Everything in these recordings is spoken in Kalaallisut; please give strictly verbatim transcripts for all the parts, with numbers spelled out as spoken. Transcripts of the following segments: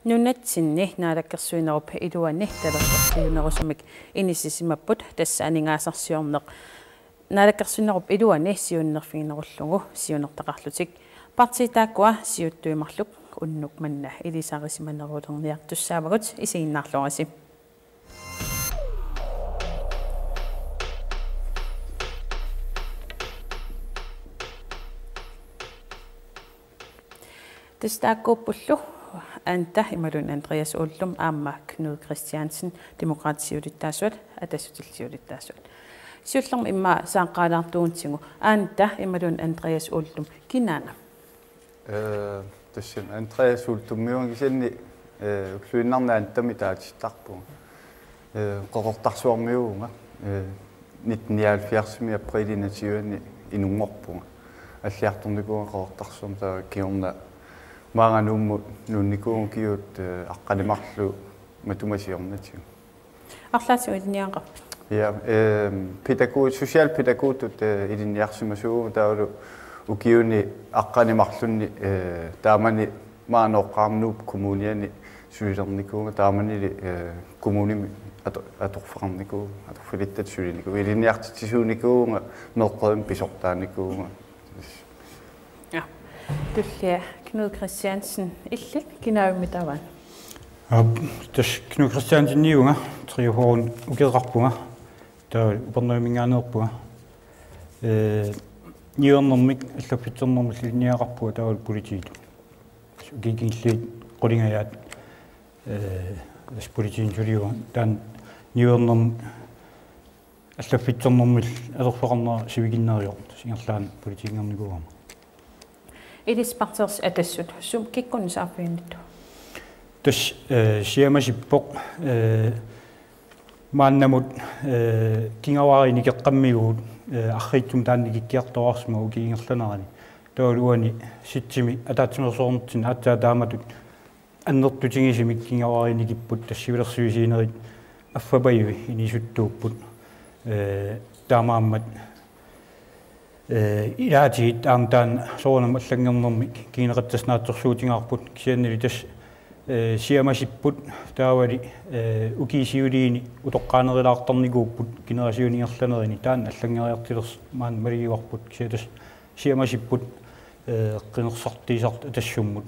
Nunatsinni naalakkersuinerup iluani talerpertuunerusumik inissisimapput, tassa aningaasarsiorneq naalakkersuinerup iluani siunnerfiginerullugu siunertaqarlutik. Partiit taakkua siuttuit marluk unnuk manna ilisarisimanerulerniartussaavagut, isiginnaarluarisi. Tassa taakkuuppullu Anda imaluunniit Andreas Uldum aamma Knud Kristiansen, Demokraatit siulittaasuat, Atassutillu siulittaasuat. Siullermik immaqa saaqqaalaartuugutsigu, Anda imaluunniit Andreas Uldum, kinaana? Ee, tassami Andreas Uldummiuna, kisianni, ee, ulluinnarni Andamik taatittarpunga. Ee, Qeqertarsuarmiuuvunga. Ee, nitten nioghalvfjerdsimi aprilip enogtyveani inunngorpunga. Alliartornikuuvunga Qeqertarsuarmi, taava kingorna maanga Nuummut nuunnikuuvunga ukiut, ee, aqqaneq-marluk matuma siornatigut. Arlaatigut ilinniagaqarpit? Ja, ehm, pædagog-, socialpædagogitut, eh, ilinniarsimasuuvunga, taavalu ukiuni aqqaneq-marlunni, eh, taamani maanga Nooqqaaq Nuup Kommuniani sulilernikuuvunga, taamanili, eh, kommunimi ato-, atorfeqarnikuuvunga, atorfilittata sulinikuuvunga, ilinniartitsisuunikuuvunga, meeqqerivimmi pisortaanikuuvunga. Ja. Tullia Knud Kristiansen, illit kinaavimmi taava? Aap, tassa Knud Kristianseniuvunga, treogfyrre ukeqarpunga, taava Upernavimminngaanneerpunga. Ee, niuernermik allaffitsernermillu ilinniagaqarpunga, taava politiitut. Ukiut kingulliit qulingajaat, ee, tassa politiinut suliuvunga, taanna niuernermik allaffitsernermillu atorfeqarnera sivikinneruvoq, tassa ingerlaannaq politiinngornikuugama. Ilissi partiilersi Atassut, sumi kikkunnut saaffiginnittut? Tassa, eh, siamasippoq, eh, maannamut, eh, kinguaariit nikeqqammerpugut, eh, arriitsumik taanna nikikkiartorsimammat ukiup ingerlanerani. Taavalu uani Sitsimi ataatsimeersuarnitsinni aatsaat taamatut annertutigisumik kinguaariit nikipput, tassa siulersuisuunerit affapajuit inisittuupput, ee, taamaammat, ee, ilaatigut aamma taanna soorunami allanngornermik kinguneqassasut naatsorsuutigaarput, kisiannili tassa, ee, siamasipput taavali, ee, ukiut siuliini utoqqaanerulaartarnikuupput, generationi ingerlanerini taanna allanngoriartulersoq maani maligaarput, kisianni tassa siamasipput, ee, qinersisartut Atassummut.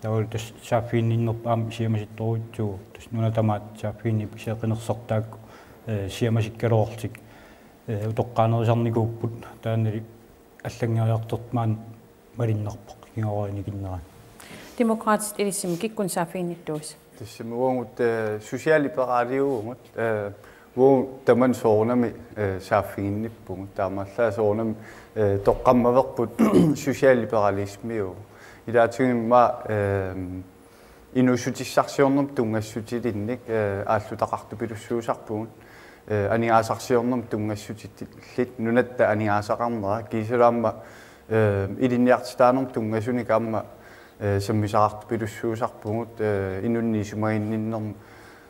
Taavalu tassa saaffiginninnerput aamma siamasittorujussuuvoq. Tassa nunat tamaat saaffiginnipput, kisianni qinersisartut taakku, eh, siamasikkaloorlutik, eh, utoqqaanerusarnikuupput, taannali allanngoriartortoq maani malunnarpoq kinguaariit nikinnerani. Demokraatit ilissi kikkunnut saaffiginnittut? Tassami uagut, eh, socialliberaliuvugut, eh, uagut tamanna soorunami, eh, saaffiginnippugut. Taamaallaat soorunami, eh, toqqammaverput socialliberalismiuvoq. Ilaatigut immaqa, eh, inuussutissarsiornermut tunngassutilinnik, eh, aallutaqartupilussuusarpugut. Eh, aningaasarsiornermut tunngassutillit nunatta aningaasaqarnera kiisalu aamma, eh, ilinniartitaanermut tunngasunik aamma, eh, sammisaqartupilussuusarpugut, eh, inunnik isumaginninnermut.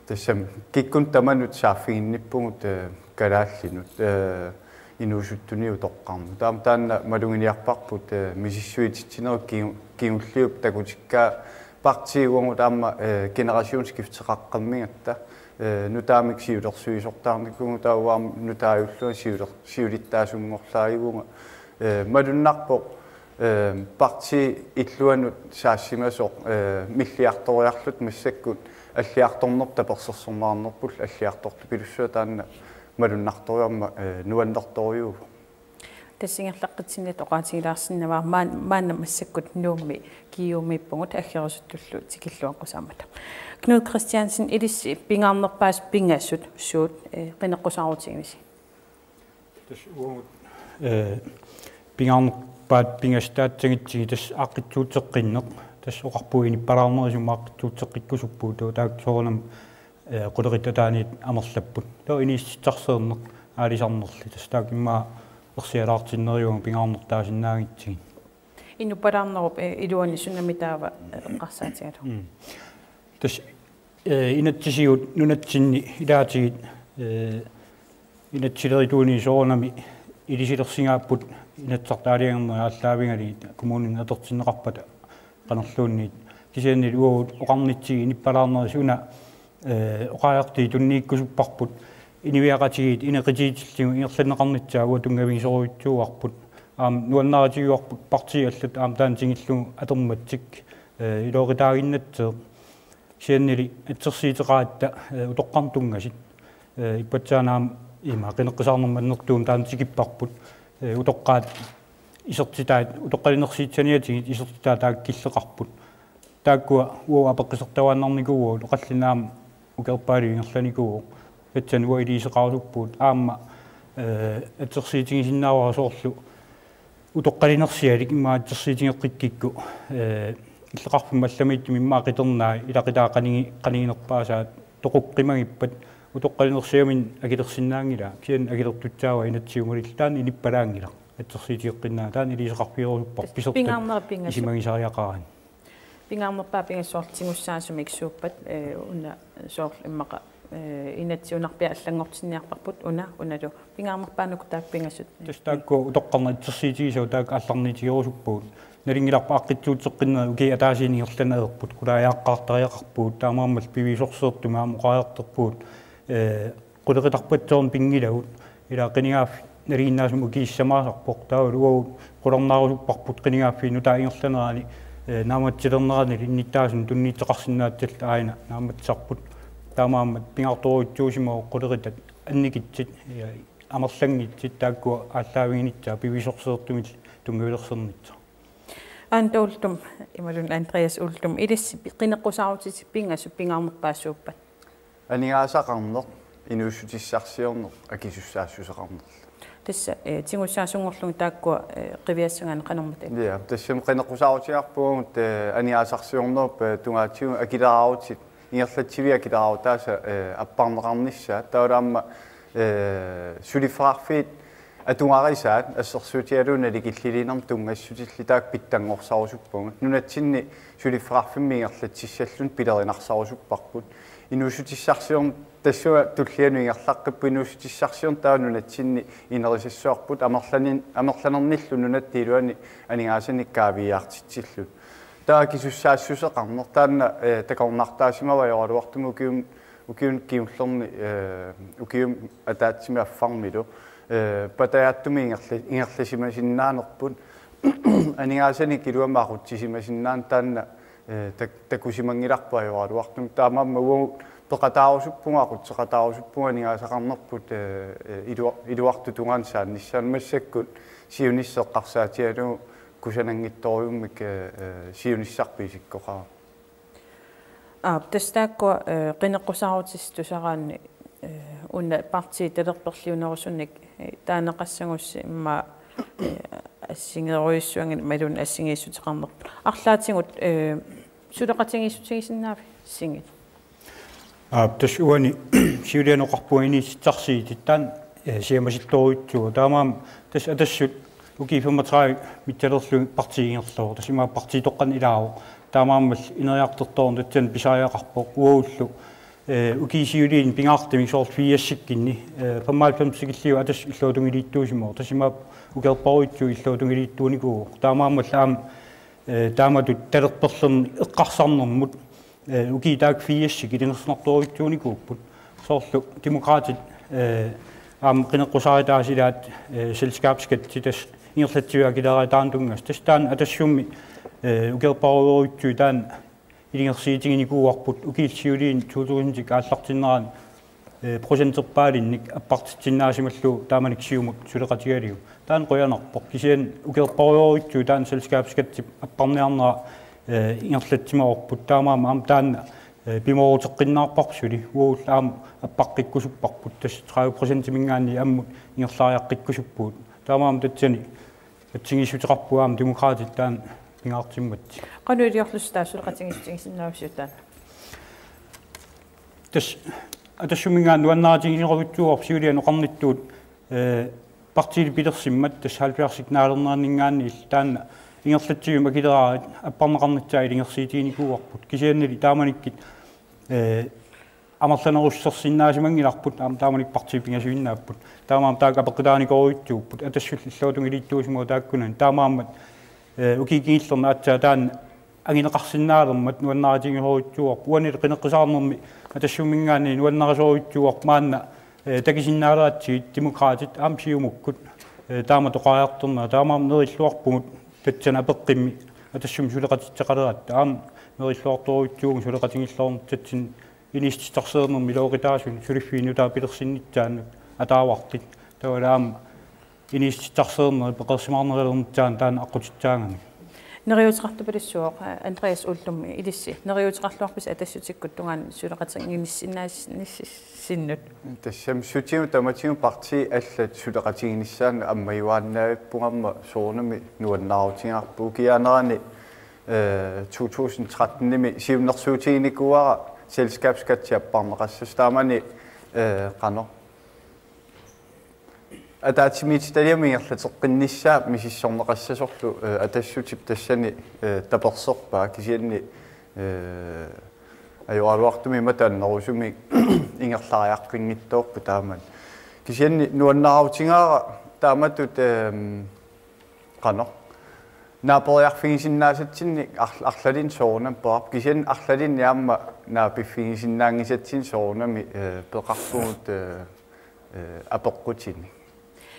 Tassami kikkunnut tamanut saaffiginnippugut, eh, kalaallinut, eh, inuusuttuniit utoqqarnut. Taama taanna maluginiarparput, eh, misissuititsinerit kingu-, kingulliup takutikkaa partiit uagut aamma, eh, generationsskifteqaqqammigatta, eh, nutaamik siulersuisortaarnikuuvugut, taava aamma nutaajulluunniit siuler-, siulittaasunngorlaarivunga. Eh, malunnarpoq, eh, partiit illuanut saassimasoq, eh, milliartoriarluta massakkut alliartornerput tapersersorneqarnerpullu alliartortupilussuaq, taanna malunnartorujuarmat, eh, nuannertorujuuvoq. Tassa ingerlaqqitsinni oqaatigilaarsinnaavat maan-, maanna massakkut Nuummi G U-miippugut aggerusuttullu tikilluaqqusaammata. Knud Kristiansen, ilissi pingaarnerpaasut pingasut suut, eh, qineqqusaarutigivisigit? Tassa uagut, eh, pingaarnerpaat pingasut taatsagutsigu tassa aaqqissuusseqqinneq. Tassa oqarpugut inuppalaarnerusummik aaqqissuusseqqikkusuppugut, taava taakku soorunami, eh, qulequttat ataaniittut amerlapput. Taava inuussutissarsiorneq aalisarnerlu. Tassa taakku immaqa persialaartinnerujuugut pingaarnertaasinnaanngitsigit. Inuppalaarnerup, eh, iluani sunami taava, eh, eqqarsaatigalugu. Mm. Tassa, eh, inatsisigut nunatsinni ilaatigit, eh, inatsilerituunit soorunami ilisilersigaapput Inatsisartut aalajangernerit aallaavigalugit kommuninut atortinneqarpata qanorluunniit. Kisiannili uagut oqarnitsigit inuppalaarnerisa una, eh, oqariartuit tunniukkusupparput inuiaqatigiit inequtigitillugu ingerlanneqarnissaa uanga tunngavigisorujussuuarput. Aamma nuannaarutigiuarput partiit allat aamma taanna tingillugu atormassuk, eh, iluaqutaaginnassaaq. Kisiannili assersuuteqaratta, eh, utoqqarnut tunngasut. Eh, ippassaq aamma ima qineqqusaarnermut annertuumik taanna tikipparput. Eh, utoqqaat isertitaat, utoqqalinersiussaniatigit isertitaat taakku killeqarput. Taakkua uagut apeqqusertaraannarnikuuagut, oqallinneq aamma ukiorpaaluit ingerlanikuuvoq. Tassani uagut iliuuseqarusuppugut aamma, eh, assersuutigisinnaavara soorlu utoqqalinersialik immaqa assersuutigeqqikkukku, eh, illoqarfimmut allamiuttumut immaqa qitornai ilaqutaat qanigi-, qaniginerpaasaat toqukkimagippat utoqqalinersiaminnut akilersinnaanngilaa, kisianni akilertussaavaa inatsisip malillugu, taanna inuppalaanngilaq, assersuutigeqqinnaa, taanna iliuuseqarfigerusupparput pisortat pingaarnerit pingasut isumagisariaqaraanni. Pingaarnerpaat pingasut soorlu tigussaasumik suuppat, eh, una soorlu immaqa, eh, inatsiunarpiaq allanngortinniarparput una, unalu pingaarnerpaanut taakku pingasut. Tassa taakku utoqqarnut assersuutigisagut taakku aallarniutigerusuppagut. Nalunngilarput aaqqissuusseqqinnerit ukiup ataasiinnaq ingerlaneq ajorput, qulaajaqqaartariaqarpugut, taamaammallu piviusorseertumik aamma oqariartorpugut, eh, qulequtarpassuarnik pinngilagut, ila qinigaaffik nalinginnaasumik ukiussamaasarpoq, taavalu uagut qularnaarusupparput qinigaaffiup nutaap ingerlanerani, eh, naammassilernerani innuttaasunik tunniuteqarsinnaassalluta aajuna naammassisarput. Taamaammat pingaartorujussuusimavoq qulequtat annikitsut, eh, amerlanngitsut taakkua aallaaviginissaat piviusorseertumillu tunngavilersornissaat. Anda Uldum, imaluunniit Andreas Uldum, ilissi pi-, qineqqusaarutisi pingasut pingaarnerpaat suuppat? Aningaasaqarneq, inuussutissarsiorneq, akisussaassuseqarnerlu. Tassa, eh, tigussaasunngorlugit taakkua, eh, qiviassagaanni qanormita? Ja, tassami qineqqusaarutigaarpugut, eh, aningaasarsiornerup, eh, tungaatigut akileraarutsit, ingerlatsiviit akileraarutaasa, eh, apparneqarnissaat. Taavalu aamma, eh, suliffeqarfiit atugarisaat assersuutigalugu nalikilliliinermut tunngassutillit taakku pitsanngorsaarusuppagut. Nunatsinni suliffeqarfimmik ingerlatsissalluni pilerinarsaarusupparput. Inuussutissarsiorneq tassunga tullianut ingerlaqqippoq, inuussutissarsiorneq taava nunatsinni inerisassuarput amerlanin-, amerlanernillu nunatta iluani aningaasanik kaaviiaartitsillugu. Taava akisussaassuseqarneq taanna, eh, takornartaasimavoq ajoraluartumik ukium-, ukiuni kingullerni, eh, ukiumi ataatsimi affarmilu, eh, patajaatsumik ingerla-, ingerlasimasinnaanerput. Aningaasanik iluamik aqutsisimasinnaaneq taanna, eh, tak-, takusimanngilarput ajoraluartumik. Taamaammat uagut peqataarusuppugut, aqutseqataarusuppugut aningaasaqarnerput, eh, eh, ilua-, iluartut tungaanut saannissaanut. Massakkut siunissaq eqqarsaatigalugu kusananngitsorujummik, eh, eh, siunissarput isikkoqarpoq. Aap, tassa taakkua, eh, qineqqusaarutissat tusaraanni, eh, una partii talerperliunerusunik, eh, taaneqassagussi immaqa, eh, assigerujussuanngilaq imaluunniit assigiissuteqarnerput. Arlaatigut, eh, suleqatigiissutigisinnaavit singit? Aap, tassa uani siuliani oqarpunga inuussutissarsiutit taanna, eh, siammasittorujussuuvoq. Taamaammat tassa Atassut ukiut femogtredive missalerlugit partiit ingerlavoq. Tassa immaqa partiitoqqanik ilaavoq. Taamaammallu ineriartortoorneq tassani pisariaqarpoq. Uagullu, eh, ukiut siuliini pingaartumik soorlu firsikkunni, eh, femoghalvfems tikillugu Atassut illuatungiliittuusimavoq. Tassa immaqa ukiorparujussuit illuatungiliittuunikuuvoq. Taamaammallu aamma, eh, taamatut talerperlerneq eqqarsarnermut, eh, ukiut taakku firsikut ilinersinartorujussuunikuupput. Soorlu Demokraatit, eh, aamma qineqqusaarutaat ilaat, eh, selskabsskatti tassa ingerlatsiviit akileraat taanna tunngasut. Tassa taanna Atassummi, eh, ukiorparujussuit taanna ilinersiutiginikuuarput ukiullu siuliini to tusindit aallartinnerani, eh, procenterpaalinnik appartitsinnaasimallugu taamanikkut siumut suleqatigalugu. Taanna qujanarpoq. Kisianni ukiorparujussuit taanna selskabsskattip apparniarnera, eh, ingerlatsimavarput. Taamaammat aamma taanna, eh, pimooruteqqinnaarparput suli. Uagullu aamma appaqqikkusupparput. Tassa tredive procentimiingaanniit ammut ingerlariaqqikkusuppugut. Taamaammat tassani assigiissuteqarpugut aamma Demokraatit taanna pingaartimmassuk. Qanoq iliorlusi taava suleqatigiissutigisinnaavisiuk taanna? Tassa Atassumminngaanniit nuannaarutigisorujussuuarput siuliani oqarnittut, eh, partiili pilersimmat tassa halvfjerdsit naalerneranninngaanniit taanna ingerlatsivimmi akileraarit apparneqarnissaat ilungersuutiginikuuarput. Kisiannili taamanikkut, eh, amerlanerussusersinnaasimanngilarput, aamma taamanikkut partiit pingasuinnaapput. Taamaammat taakku apeqqutaanikoorujussuupput. Atassullu illuatungiliittuusimavoq taakkunani. Taamaammat, eh, ukiut kingullerni aatsaat taanna anguneqarsinnaalermat nuannaarutigisorujussuuarput. Uanili qineqqusaarnermi Atassumminngaanniit nuannarisorujussuuarput maanna, eh, takusinnaalerput Demokraatit aamma Siumukkut, eh, taamatut oqariartornerat. Taamaammat nerilluarpugut tassani apeqqummi Atassummi suleqatitseqaleratta. Aamma nerilluartorujussuuvugut suleqatigiilluarnissatsinnut inuussutissarsiornermi ilooqutaasuni suliffiit nutaat pilersinnissaannut ataavartut. Taavalu aamma inuussutissarsiornerit peqersimaarnerulernissaannut taanna aqqutissaagamik. Neriuuteqartupilussuaq, Andreas, ullumi ilissi. Neriuuteqarluarpisi Atassutikkut tungaanut suleqatigiinnissinnaanissannut? Tassami sutigut tamatigut partiit allat suleqatigiinnissaannut ammajuaannavippugami soorunami nuannaarutigaarput. Ukiup annerani, eh, to tusind tretten-imi siunnersuutiginikuuara selskabsskatti apparneqassasoq, taamani, eh, qanoq, ataatsimiititaliami ingerlateqqinnissaa misissorneqassasorlu, eh, Atassutip tassani, eh, taperserpaa, kisianni, eh, ajoraluartumik imatut annerusumik ingerlariaqqinngitsoorput taamani. Kisianni nuannaarutigaara taamatut, ehm, qanoq, naaperiarfigisinnaasatsinnik arl-, arlalinnik soorunami peqarpoq, kisianni arlalinnik aamma naapiffigisinnaanngisatsinnik soorunami, eh, peqarpugut, eh, eh, apeqqutinik.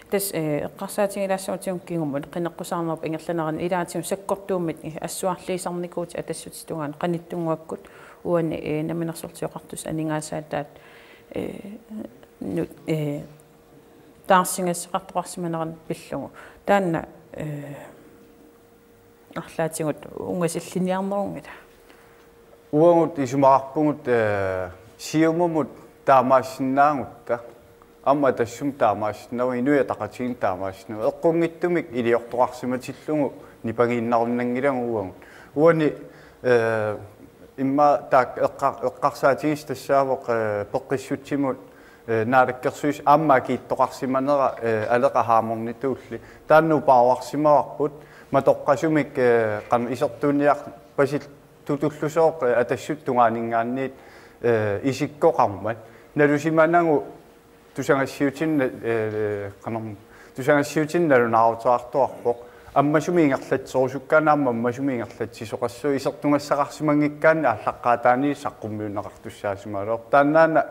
Tassa, eh, eqqarsaatigilaassagutsigu kingumut qineqqusaarnerup ingerlanerani ilaatigut sakkortuumik, eh, assuarliisarnikuutit Atassutit tungaanut, qanittunnguakkut uani, eh, Namminersorlutik Oqartussat aningaasaataat, eh, nu-, eh, taarsigassaqartoqarsimanerannut pillugu. Taanna, eh, arlaatigut ungasilliniarnerunngilaq. Uagut isumaqarpugut, eh, Siumumut taamaassinnaagutta, aamma Atassumut taamaassinnaavoq, Inuit Ataqatigiinnut taamaassinnaavoq. Eqqunngitsumik iliortoqarsimatillugu nipangiinnarunnanngilagut uagut. Uani, eh, immaqa taakku eqqa-, eqqarsaatigisoq tassaavoq, eh, peqqissutsimut, eh, naalakkersuis-, aamma akiitsoqarsimanera, eh, Aleqa Hammonditulli. Taanna upaaruarsimavarput, matoqqasumik, eh, qanoq isertuunniarpasillutillusooq, eh, Atassutip tungaaninngaanniit, eh, isikkoqarmat. Nalusimanagu tusagassiuutinni, eh, qanoq, tusagassiuutinni nalunaaruteqartoqarpoq. Ammasumik ingerlatserusukkaanni aamma ammasumik ingerlatsisoqassasoq, isertugassaqarsimanngikkaanni aallaqqaataaniit saqqummiunneqartussaasimagaluarpoq. Taannaana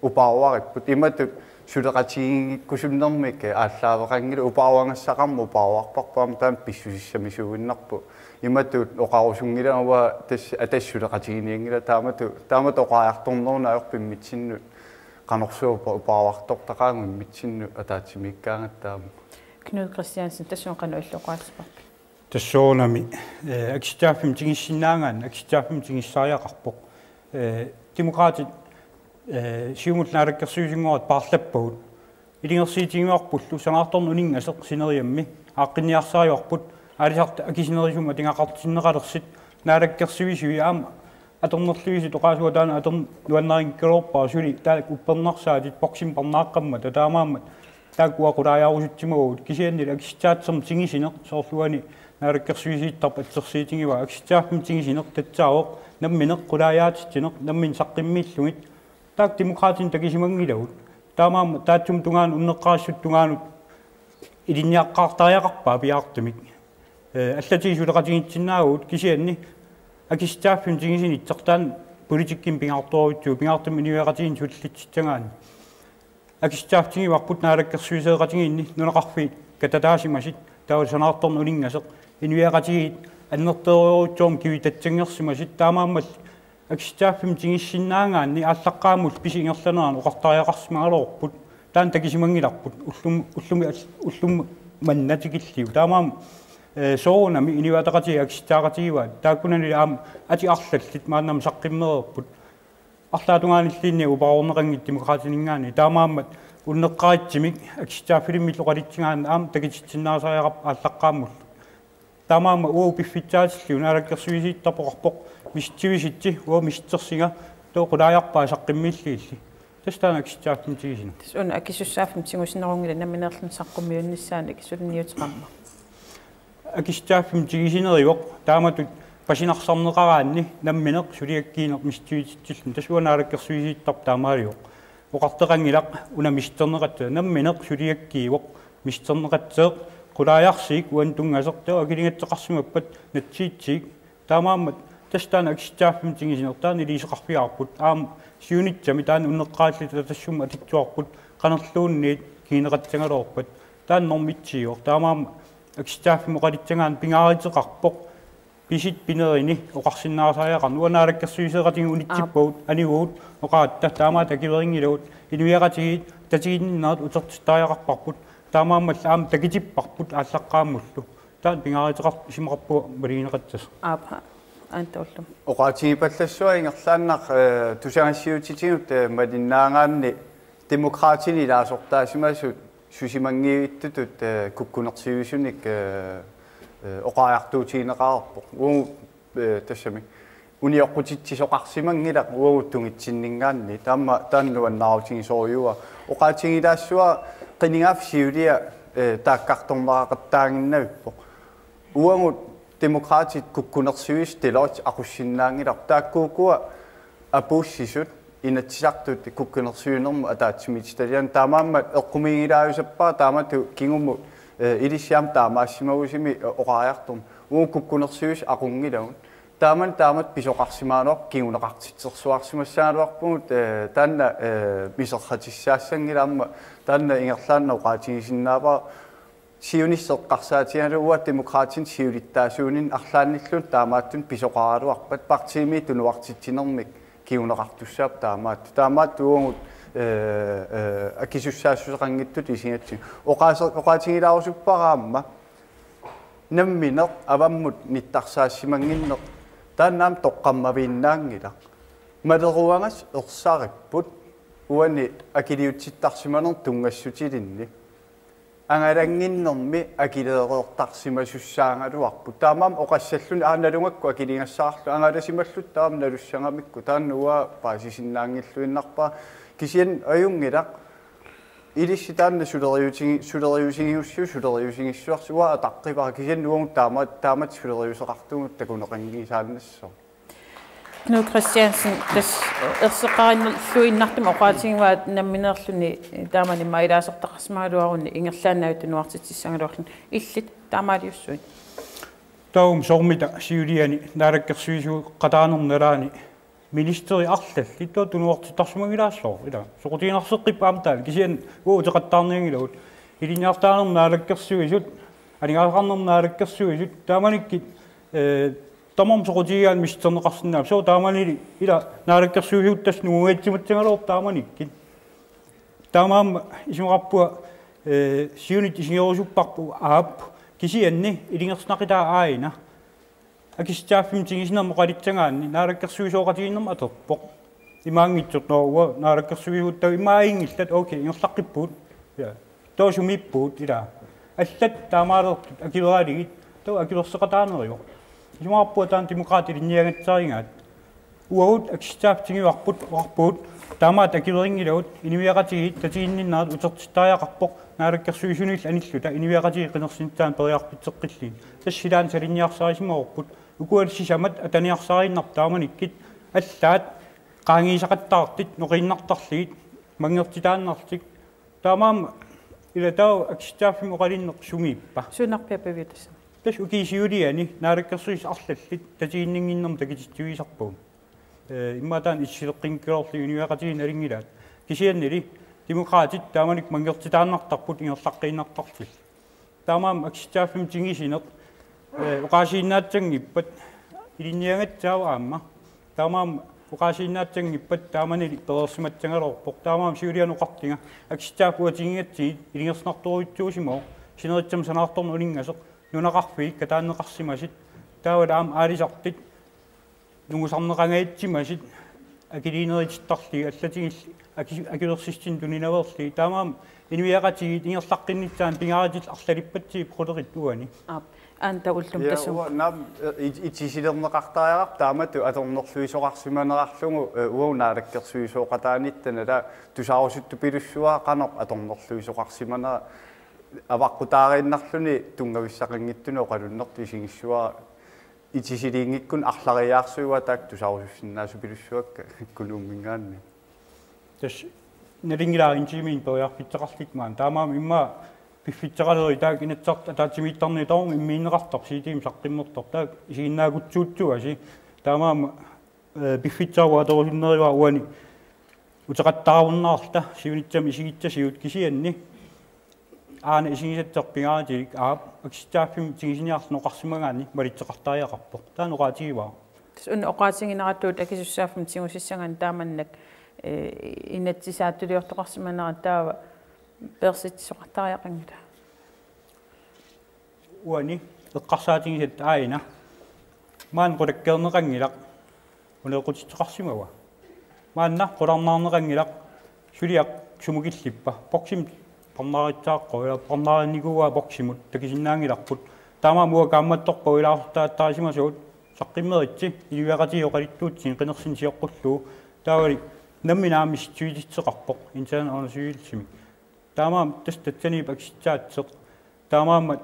upaaruaripput, imatut suleqatigiinngikkusunnermik aallaaveqanngilaq, upaaruagassaqarmat upaaruarparput, aamma taanna pissusissamisuuinnarpoq. Imatut oqarusunngilanga uanga tassa Atassut suleqatigiinnianngilaq, taamatut, taamatut oqariartorneruneq ajorpoq immitsinnut, qanorsuaq upa-, upaaruartortaqaagut immitsinnut ataatsimiikkaangatta aamma. Knud Kristiansen, tassunga qanoq illit oqaaseqarpit? Tassuunami, eh, akissutsaaffimmik tigussinnaagaanni, akissutsaaffimmik tigussaariaqarpoq. Eh, Demokraatit, eh, Siumullu naalakkersuisunngoratta paarlappagut. Ilungersuutigivarpullu Sanaartornermut Uninngasoq sineriammi aaqqinniarsarivarput, aalisartut akisunerusumik atugaqartinneqalersut, naalakkersuisui aamma atornerluisut oqaasuat taanna atorn-, nuannarinngikkaluarpara, suli taakku uppernarsaatit boksimik parnaaqqammata, taamaammat taakku qulaajaarusutsimavagut, kisiannili akissutsaaffimmi tigusineq soorlu uani naalakkersuisuuttarput assersuutigivaa, akissutsaaffimmi tigusineq tassaavoq nammineq qulaajaatsitsineq, nammineq saqqummiillugit, taakku Demokraatinut takusimanngilagut. Taamaammat taassuma tungaanut unneqqarissut tungaanut ilinniaqqaartariaqarpaa piaartumik. Eh, allatigullu suleqatigiissinnaavugut, kisianni akissutsaaffimmi tigusinissaq taanna politikkimi pingaartorujussuuvoq, pingaartumik inuiaqatigiinni sulillutsissagaanni. Akissutsaaffik tiguvarput naalakkersuisoqatigiinni nunaqarfiit katataasimasut, taava Sanaartornermut Uninngasoq, inuiaqatigiit annertoorujussuarmik kivitatsangersimasut, taamaammallu akissutsaaffimmi tigussinnaagaanni aallaqqaammullu pissutsit ingerlaneranni oqartariaqarsimagaluarput, taanna takusimanngilarput, ullum-, ullumi all-, ullumi manna tikillugu. Taamaammat, eh, soorunami Inuit Ataqatigiit akissutsaaqatigivaat, taakkunani aamma atit arlallit maannamut saqqummereerput. Arlaatungaanilluunniit upaaruneqanngilaq Demokraatininngaanniit, taamaammat unneqqarissumik akissutsaaffilimmik oqalutsigaanni aamma takutitsisinnaasariaqarpoq aallaqqaammullu. Taamaammat uagut piffissaatillugu naalakkersuisuuttarpoq oqarpoq: Misitsivisitsi, uanga misitsersunga, taava qulaajarpaa saqqummiillugillu. Tassa taanna akissutissaaffimmi tigusineq. Tassa una akisussaaffimmi tigusinerunngilaq nammineerluni saqqummiunnissaannik suliniuteqarmat. Akissutissaaffimmi tigusineruvoq taamatut pasinarsarneqaraanni nammineq suliakkiineq misissuititsilluni. Tassa uanga naalakkersuisuuttarpoq taamaalivoq. Oqartoqanngilaq una misissorneqassasoq, nammineq suliakkiivoq misissorneqassasoq, qulaajarsiuk uani tunngasoq, taava akiligassaqarsimappat natsiutsiuk. Taamaammat tassa taanna akissutissaaffimmi tigusineq taanna iliuuseqarfigaarput. Aamma siunissami taanna unneqqarilluni tassuma atussavut qanorluunniit kinguneqassagaluarpat. Taanna normitsiivoq. Taamaammat akissutissaaffimmi oqalissagaanni pingaaruteqarpoq pisut pinerini oqarsinnaasaajaqarneq. Uanga naalakkersuisoqatigut unitsippagut, anivugut, oqaatta taamaat akuerinngilagut, inuiaqatigiit tatiginninnerat utertittariaqarparput. Taamaammallu aamma takutipparput aallaqqaammullu. Taanna pingaaruteqarpoq isumaqarpunga maligineqassasoq. Aap, Anta Ullum. Oqaatigipallassuaq ingerlaannaq, eh, tusagassiuutitigut, eh, malinnaagaanni Demokraatinit ilaasortaasimasut susimanngivittutut, eh, kukkunersivisunik, eh, eh, oqariartuutigineqareerpoq. Uagut, eh, tassami unioqqutitsisoqarsimanngilaq uagut tungitsinninngaanniit. Taama taanna nuannaarutigisorujussuuara. Oqaatigilaassuara qinigaaffik siulia, eh, taakkartorneqaqattaaginnavippoq. Uagut Demokraatit kukkunersivisut Deloitte aqussinnaanngilaq. Taakkuuku apuussisut Inatsisartut kukkunersiuinermut ataatsimiititaliani. Taamaammat eqqumiigilaajusappara taamatut kingumut, eh, ilissi aamma taamaassimagussiuk, eh, oqariartorneq. Uagut kukkunersivisut aqunngilagut. Taamani taamatut pisoqarsimagaluarpoq, kinguneqartitsersuarsimassagaluarpugut, eh, taanna, eh, miserratissaassanngilaq aamma taanna ingerlaannaq oqaatigisinnaavara. Siunissaq eqqarsaatigalugu uanga Demokraatinit siulittaasuuninni arlaannilluunniit taamaattunik pisoqaraluarpat partiimi tunuartitsinermik kinguneqartussaapput taamaattut. Taamaattut uagut, eh, eh, akisussaassuseqanngitsutut isigatsigu. Oqaase-, oqaatigilaarusuppara aamma nammineq avammut nittarsaasimannginneq taanna aamma toqqammaviinnaanngilaq. Maleruagassat ersaripput uani akiliutittarsimanermut tunngassutilinni. Angalannginnermi akileereertarsimasussaagaluarput. Taamaammat oqassalluni aana nalugakku akiligassaqarluta angalasimalluta taama nalussagamikku. Taanna uanga paasisinnaanngilluinnarpara. Kisianni ajunngilaq. Ilissi taanna suleriuutigi-, suleriuutigiussiu-, suleriuutigiussiuarsi uanga ataqqipara. Kisianni uagut taama-, taamatut suleriuseqartugut takuneqanngisaannassaaq. Knud Kristiansen, tassa erseqqarinnerluinnartumik oqaatigivaa nammineerluni taamani immaqa ilaasortaqarsimagaluaruni ingerlaannaq tunuartitsissagaluarluni, illit taamaaliussuit? Taava soormita siuliani naalakkersuisuuqataanermi nalaani ministeri arlallit taava tunuartittarsimagilaassooq, ilaa. Soqutiginarseqqippat aamma taanna, kisianni uagut uteqattaarnianngilagut. Ilinniartitaanermi naalakkersuisut, aningaasaqarnermi naalakkersuisut, taamanikkut, eh, tamarmik soqutigigaanni misissorneqarsinnaapput. Sooq taamanili, ilaa, naalakkersuisuuttut tassa nungugatsimassagaluarput taamanikkut. Taamaammat isumaqarpunga, eh, siunissaq isigerusupparput, aap, kisianni ilungersunaqitaat aajuna akissutissaaffimmi tigusinermut oqalissagaanni naalakkersuisooqatigiinnermut atorpoq. Imaanngitsoq, nå, uanga naalakkersuisuuvoq, taava imaanngillat, okay, ingerlaqqippugut. Ja. Taava sumiippugut, ilaa. Allat taamaalertut akueralugit, taava akuerseqataaneruvoq. Isumaqarpunga taanna Demokraatit ilinniagassarigaat. Uagut akissutissaaffik tiguarput, oqarpugut, taamaattut akuerinngilagut, inuiaqatigiit tatiginninnerat utertittariaqarpoq, naalakkersuisunillu anilluta, inuiaqatigiit qinersinissaannut periarfisseqqillugit. Tassa ilaanni salinniarsarisimavarput, ukua sisamat ataniarsariinnarput taamanikkut, allaat qaangiisaqattaartut noqiinnartarlugit, manngertitaannarlutik. Taamaammat ilaa taava akissutissaaffimmi oqalinneq sumiippa? Suunarpiapiviutassa. Tassa ukiup siuliani naalakkersuisut arlallit tatiginninnginnermik takutitsivigisarpagut. Eh, immaqa taanna issileqqinngikkaluarlugu inuiaqatigiit nalunngilaat. Kisiannili Demokraatit taamanikkut manngertitaannartarput ingerlaqqiinnartarlutillu. Taamaammat akissutissaaffimmi tigusineq, eh, oqaasiinnaassanngippat ilinniagassaavoq aamma. Taamaammat oqaasiinnaassanngippat taamanili pereersimassagaluarpoq. Taamaammat siuliani oqartunga akissutissaaffik uanga tigugatsigit ilungersunartorujussuusimavoq. Sinerissami sanaartorneq uninngasoq, nunaqarfiit kataanneqarsimasut, taavalu aamma aalisartut nungusarneqangajatsimasut, akiliinerutittarlugit allatigullu aki-, akilersitsineq tuninaveerlugit. Taamaammat inuiaqatigiit ingerlaqqinnissaannut pingaarutillit arlalippatsigit qulerit uani. Aap, Anda ullum. Ja, tassum. Uanga naamik, eh, it-, itisilerneqartariaqarpoq taamatut atornerluisoqarsimanerarlugu, eh, uagut naalakkersuisooqataanitta nala tusarusuttupilussuara qanoq atornerluisoqarsimanera avaqqutaariinnarluni tunngavissaqanngitsunik oqalunnertut isigissavara itisiliinngikkunik arlariaarsuit taakku tusarusussinnaasupilussuakka Kunuumminngaanniit. Tassa nalunngilara intimiin periarfissaqarlutik maani. Taamaammat immaqa piffissaqalerit taakku Inatsisartut ataatsimiittarneq tamarmi immiinneqartarpoq C D-mik saqqummertarpoq. Taakku isiginnaaruttuuassi. Taamaammat, eh, piffissaq uanga atorusunnerivara uani uteqattaarunnaarluta siunissami isigissasigut kisianni aana isigisassasoq pingaarutilik aap akissutsaaffimmi tigusiniarluni oqarsimagaanni malitseqartariaqarpoq. Taanna oqaatigivara. Tassa una oqaatigineratut akisussaaffimmik tigusissagaanni taamannak, eh, inatsisaattuliortoqarsimanerat taava peersitsisoqartariaqanngilaq. Uani eqqarsaatigisatta aajuna. Maanna qulakkeerneqanngilaq. Uneeqqutitseqarsimavara. Maanna qularnaarneqanngilaq. Suliaq sumut killippa? Boksimut parnaarissaaqquuvoq, ila parnaarinnikuuaa boksimut, takusinnaanngilarput. Taamaammat uanga kaammattorpara ilaasortaqattaarsimasugut. Saqqummeritsi, inuiaqatigiit oqaluttuutsigit qinersineq sioqqullugu. Taavali nammineq aamma misissuisitseqarpoq internettungaanut siullermik. Taamaammat tassa tassaniippoq akissutsaasoq. Taamaammat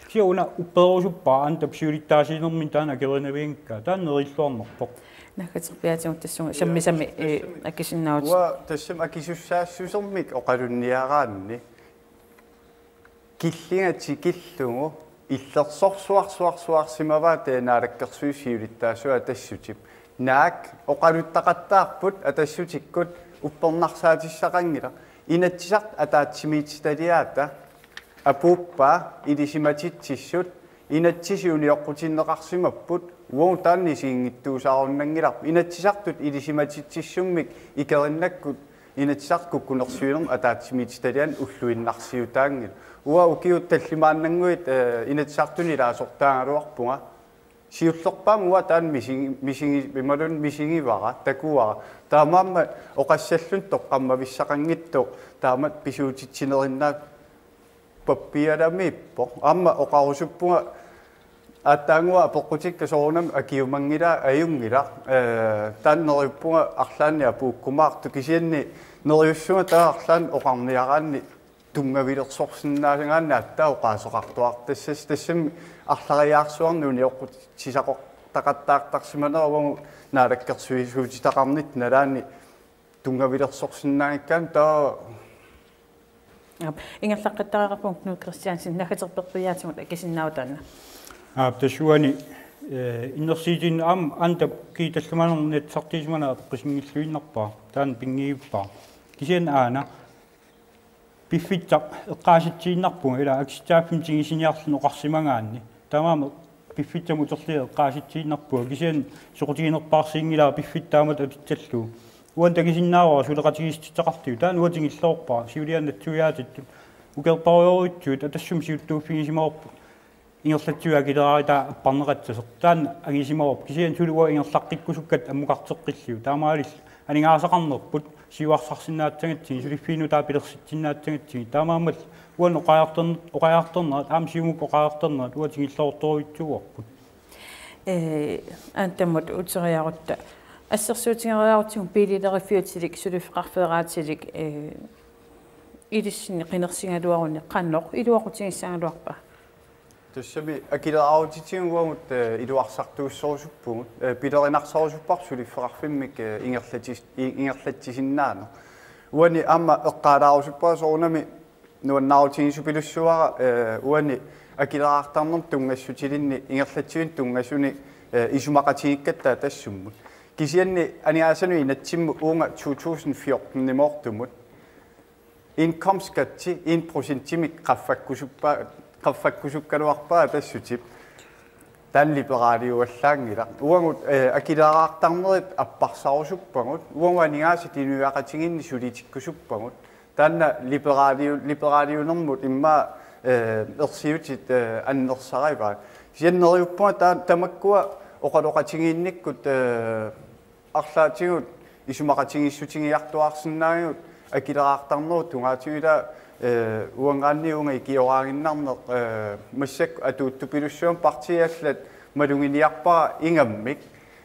kisianni una uppeerusuppara Andap siulittaasuunermini taanna akuerinavianngikkaa. Taanna neriulluarnerpoq. Naggaterpiaatigut tassunga sammisami, eh, tassami. Akisinnaavutit. Uanga tassami akisussaassusermik oqalunniaraanni. Killinga tikillugu illersorsuarsuarsuarsimavaat Naalakkersuisut siulittaasuat Atassutip. Naak oqaluttaqattaarput Atassutikkut uppernarsaatissaqanngilaq. Inatsisartut ataatsimiititaliaata apuuppaa ilisimatitsissut, inatsisit unioqqutinneqarsimapput, uagut taanna isiginngitsuusaarunnanngilarput. Inatsisartut ilisimatitsissummik ikerinnakkut Inatsisartut kukkunersiuinermut ataatsimiititaliaanni ulluinnarsiutaanngilaq. Uanga ukiut tallimaannannguit, eh, Inatsisartuni ilaasortaagaluarpunga. Siullerpaamik uanga taanna misigi-, misigi-, imaluunniit misigivara, takuara. Taamaammat oqassalluni toqqammavissaqanngitsoq taamatut pisuutitsinerinnaat pappialamiippoq. Aamma oqarusuppunga aatsaannguaq apeqqutikka soorunami akiumanngilaa ajunngilaq. Eh, taanna neriuppunga arlaannik apuukkumaartoq kisianni neriussunga taava arlaannik oqarniaraanni tunngavilersorsinnaagaanni aatsaat oqaaseqartuartoq. Tassami arlariaarsuarnik unioqqutissasoqartaqattaartarsimanera uagut naalakkersuisuutitaqarnitta nalaani tunngavilersorsinnaanngikkaanni taava. Aap, ingerlaqqittarpunga Knud Kristiansen, naggaterpiaatigut akisinnaavit taanna. Aap, tassa uani, eh, innersuussineq aamma Andap kiitallumanun nassartiisimaneq apeqqusinngilluinnarpara, taanna pinngivippara. Kisianni aana piffissaq eqqaasitsiinnarpunga ila akissutsaaffimmi tigusiniarluni oqarsimagaanni. Taamaammat piffissamut uterliaq eqqaasitsiinnarpunga kisianni soqutiginerpaarsinngilara piffissaq taamatut atussallugu. Uani takusinnaavara suleqatigiissutissaqarlugu. Taanna uanga tigulluarpara siuliani natsuiaatittut. Ukiorparujorujutsut Atassummi siuttuuffigisimavarput. Ingerlatsivik akileraaritaa apparneqassasoq. Taanna angisimavarput. Kisianni suli uanga ingerlaqqikkusukkatta ammukarteqqillugu. Taamaalilluta aningaasaqarnerput siuarsarsinnaassagatsigit, suliffiup nutaap pilersitsisinnaassagatsigit. Taamaammallu uani oqariartorn-, oqariartornerat, aamma Siumup oqariartornerat uanga tigulluartorujussuuarput. Eh, Andamut uteriarutta. Assersuutigeriarutsigu biilileriffiutilik suliffeqarfeeraatilik, eh, ilissinnut qinersigaluaruni qanoq iluaqutigissagaluarpa? Tassami akileraarutitigut uagut, eh, iluarsartuussorusuppugut, eh, pilerinarsorusupparput suliffeqarfimmik, eh, ingerlatis-, i-, ingerlatsisinnaaneq. Uani aamma eqqaalaarusuppara soorunami nuannaarutigisoqarpilussuara, eh, uani akileraartarnermut tunngassutilinni ingerlatsivinnut tunngasunik, eh, isumaqatigiikkatta Atassummut. Kisianni aningaasanut inatsimmut uunga to tusind fjorten-imoortumut indkomstskatsi en procentimik qaffakkusuppa-, qaffakkusukkaluarpara Atassutip. Taanna liberaaliuallaanngilaq. Uagut, eh, akileraartarnerit apparsarusuppagut. Uagut aningaasat inuiaqatigiinni sulitikkusuppagut. Taanna liberaaliu-, liberaaliunermut immaqa, eh, ersiutit, eh, annersarivaat. Kisianni neriuppunga taa-, tamakkua oqaloqatigiinnikkut, eh, arlaatigut isumaqatigiissutigiartuaarsinnaagigut akileraartarnerup tungaatigut, eh, uanngaanniit uunga ikioraaginnarneq, eh, massakkut atuuttupilussuarmik partiit allat maluginiarpara ingammik,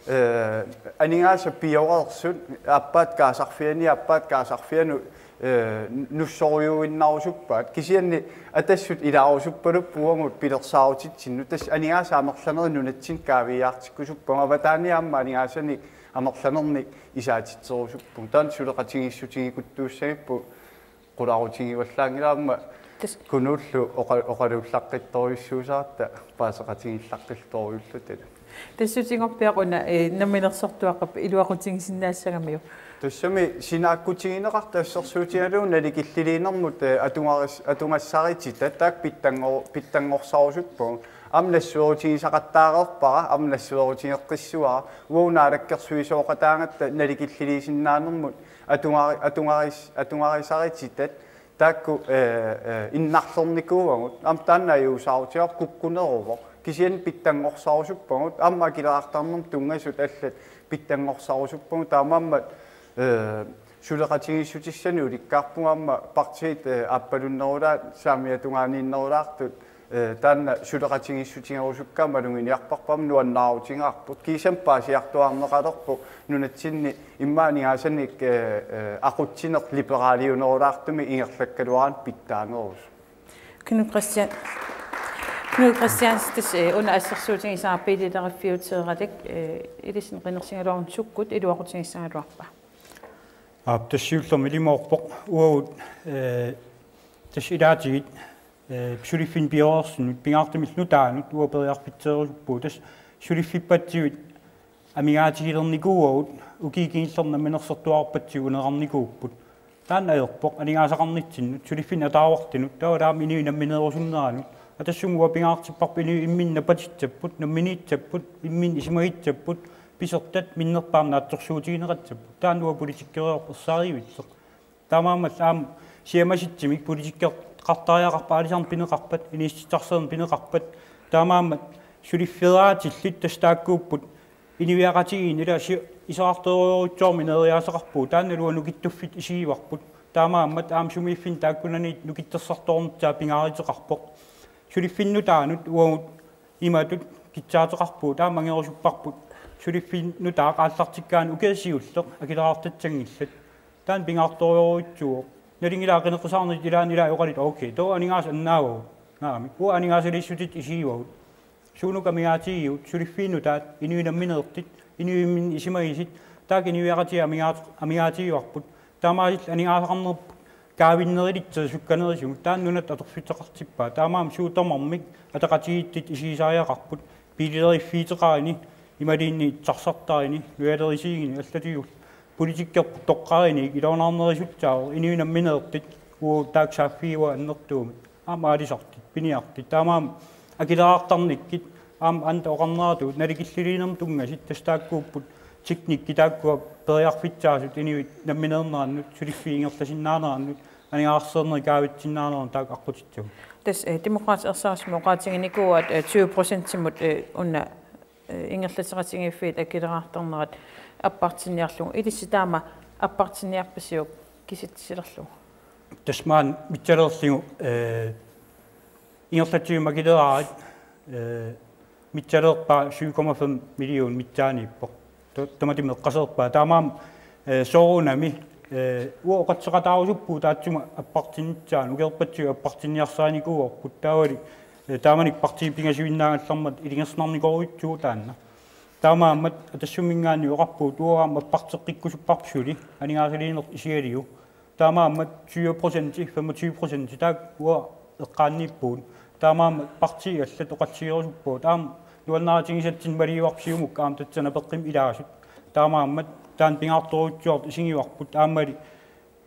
eh, aningaasat pioreersut aappaat kaasarfiani, aappaat kaasarfianut, eh, nussorujuinnarusuppaat. Kisianni Atassut ilaarusuppaluppoq uagut pilersaarutitsinnut. Tassa aningaasat amerlanerit nunatsinni kaaviiaartikkusuppagut. Avataani aamma aningaasanik amerlanernik isaatitserusuppugut. Taanna suleqatigiissutigikuttuussagipput, qularutigivallaagilaarmat. Tassa Kunuullu oqa-, oqaluullaqqittorujussuusaratta paaseqatigiillaqqillutorujullutalu. Tassutigorpiaq una, eh, namminersortuaqqap iluaqutigisinnaassagamiuk? Tassami sinaakkutigineqartoq assersuutigalugu nalikilliliinermut, eh, atugaris-, atugassarititat taakku pitsanngor-, pitsanngorsarusupput. Aamma nassuerutigisaqattaareerpara, aamma nassuerutigeqqissavara. Uagut naalakkersuisooqataagatta nalikilliliisinnaanermut atugari-, atugaris-, atugarisarititat taakku, eh, eh, innarlernikuuagut. Aamma taanna ajuusaarutigaarput, kukkuneruvoq. Kisianni pitsanngorsarusuppavut. Aamma akileraartarnermut tunngasut allat pitsanngorsarusuppavut. Taamaammat, eh, suleqatigiissutissanik ulikkaarpugut aamma partiit, eh, aappalunnerulaat saamiatungaaniinnerulaartut, eh, taanna suleqatigiissutigerusukkaat maluginiarparput, aamma nuannaarutigaarput. Kiisami paasiartuaarneqalerpoq nunatsinni immaqa aningaasanik, eh, eh, aqutsineq liberaaliunerulaartumik ingerlakkaluaraanni pitsaanerusoq. Knud Christian-, Knud Christiansen, tassa, eh, una assersuutigisara B-lederiffiuteeralik, eh, ilissinnut qinersigaluarutta sukkut iluaqutigissagaluarpa? Aap, tassa siullermik ilimoorpoq uagut, eh, tassa ilaatigut, eh, suliffinnik pioreersunut pingaartumillu nutaanut uagut periarfitseerusuppugut. Tassa suliffippatsigut amigaatigilernikuuagut, ukiut kingullerni namminersortuarpatsigut unereernikuupput. Taanna ajorpoq aningaasaqarnitsinnut, suliffinnik ataavartunut, taava taama inuit nammineerusunneranut. Atassuma uanga pingaartipparput inuit imminnut napatitsapput, namminiitsapput, imminnut isumagissapput, pisortat minnerpaamik naatsorsuutigineqassapput. Taanna uanga politikkeriarput ersaarivitsoq. Taamaammat aamma siamasitsumik politikkeqartariaqarpat, aalisarneq pineqarpat, inissittissarsiorneq pineqarpat. Taamaammat suliffeqatigiilluta tassa taakkuupput inuiaqatigiinni ila si-, isorartorujussuarmik ineriaaseqarpugut, taannalu uanga nukittuffik isigivarput. Taamaammat aamma sumiiffinni taakkunaniit nukittorsartoornissaa pingaaruteqarpoq. Suliffinnik nutaanut uagut imatut kitsaateqarpugut, taama angerusupparput suliffinnik nutaaq aallartikkaanni ukiaq siulleq akileraartassanngillat. Taanna pingaartorujussuuvoq. Nalingilaat qineqqusaarnerit ilaanni ilaajuqalit, okay, taava aningaasat annaavagut. Naamik. Uagut aningaasaliissutitut isigivagut. Suunuku amigaatigigigut, suliffiit nutaat, inuit nammineerlutik, inuit imminnut isumagisut, taakku inuiaqatigiit amigaat-, amigaatigivarput. Taamaalillutik aningaasaqarnerput kaavinnerilissat sukkanerusumik, taanna nunatta atorfissaqartippaa. Taamaammat suut tamarmik ataqatigiittut isigisariaqarput, B-lederiffiuteqarani, imaluunniit sarsartarani, nujalerisiigini, allatigut politikkerput toqqarani, iluanaarnerusussaavoq, inuit nammineerlutik, uagut taakku saaffigivagut annertuumik. Aamma aalisartut, piniartut. Taamaammat akileraartarnikkut, aamma anda oqarneratut, nalikilliliinermut tunngasut, tassa taakkuupput teknikkit taakkua periarfissaasut, inuit nammineernerannut, suliffiit ingerlasinnaanerannut, aningaasarsiornerit kaavitsisinnaanerannut taakku aqqutissavut. Tassa, eh, Demokraatit ersarissumik oqaatiginikuuaat, eh, tyve procentimut, eh, una, eh, ingerlateqatigiiffiit akileraartarnerat appartinniarlugu. Ilissi taama appartinniarpisiuk kisitsisilerlugu? Tassa maani missaleerlugu, eh, ingerlatsivimmi akileraarit, eh, missaleerpaa syv komma fem million missaaniippoq. Ta-, tamatuma eqqaseerpaa. Taamaammat, eh, soorunami, eh, uagut oqaaseqataarusuppugut taassuma appartinnissaanut, ukiorpassuit appartinniarsarinikuuarput. Taavali, eh, taamanikkut partiit pingasuinnaagallarmata ilungersunarnikorujussuuvoq taanna. Taamaammat Atassumminngaanniit oqarpugut uagut aamma apparteqqikkusupparput suli, aningaasaliineq isigalugu. Taamaammat tyve procent, femogtyve procent, taakku uagut eqqaaniippugut. Taamaammat partiit allat oqallisigerusuppagut. Aamma nuannaarutigisatsinnik maliuarsiumuk aamma tassa napeqqimmik ilaasut. Taamaammat taanna pingaartorujussuartut isigivarput. Aammali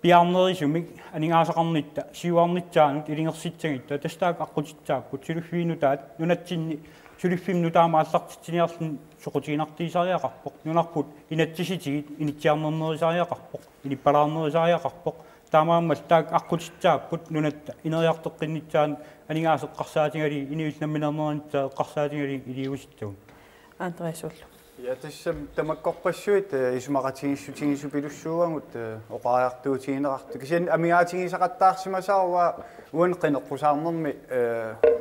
piaarnerusumik aningaasaqarnitta siuarnissaanut ilungersitsagutta, tassa taakku aqqutissaapput, suliffiit nutaat nunatsinni suliffimmik nutaamik aallartitsiniarluni soqutiginartuusariaqarpoq, nunarput inatsisitigut initsiarnernerusariaqarpoq, inippalaarnerusariaqarpoq. Taamaammat taakku aqqutissaapput nunatta ineriartoqqinnissaanut, aningaasat eqqarsaatigalugit, inuillu nammineernerannissaat eqqarsaatigalugit iliuusissavut. Andreas Ullo. Ja, tassami tamakkorpassuit, eh, isumaqatigiissutigisoq pilussuuagut, eh, oqariartuutigineqartut. Kisianni amigaatigisaqattaarsimasaat uani qineqqusaarnermi, eh,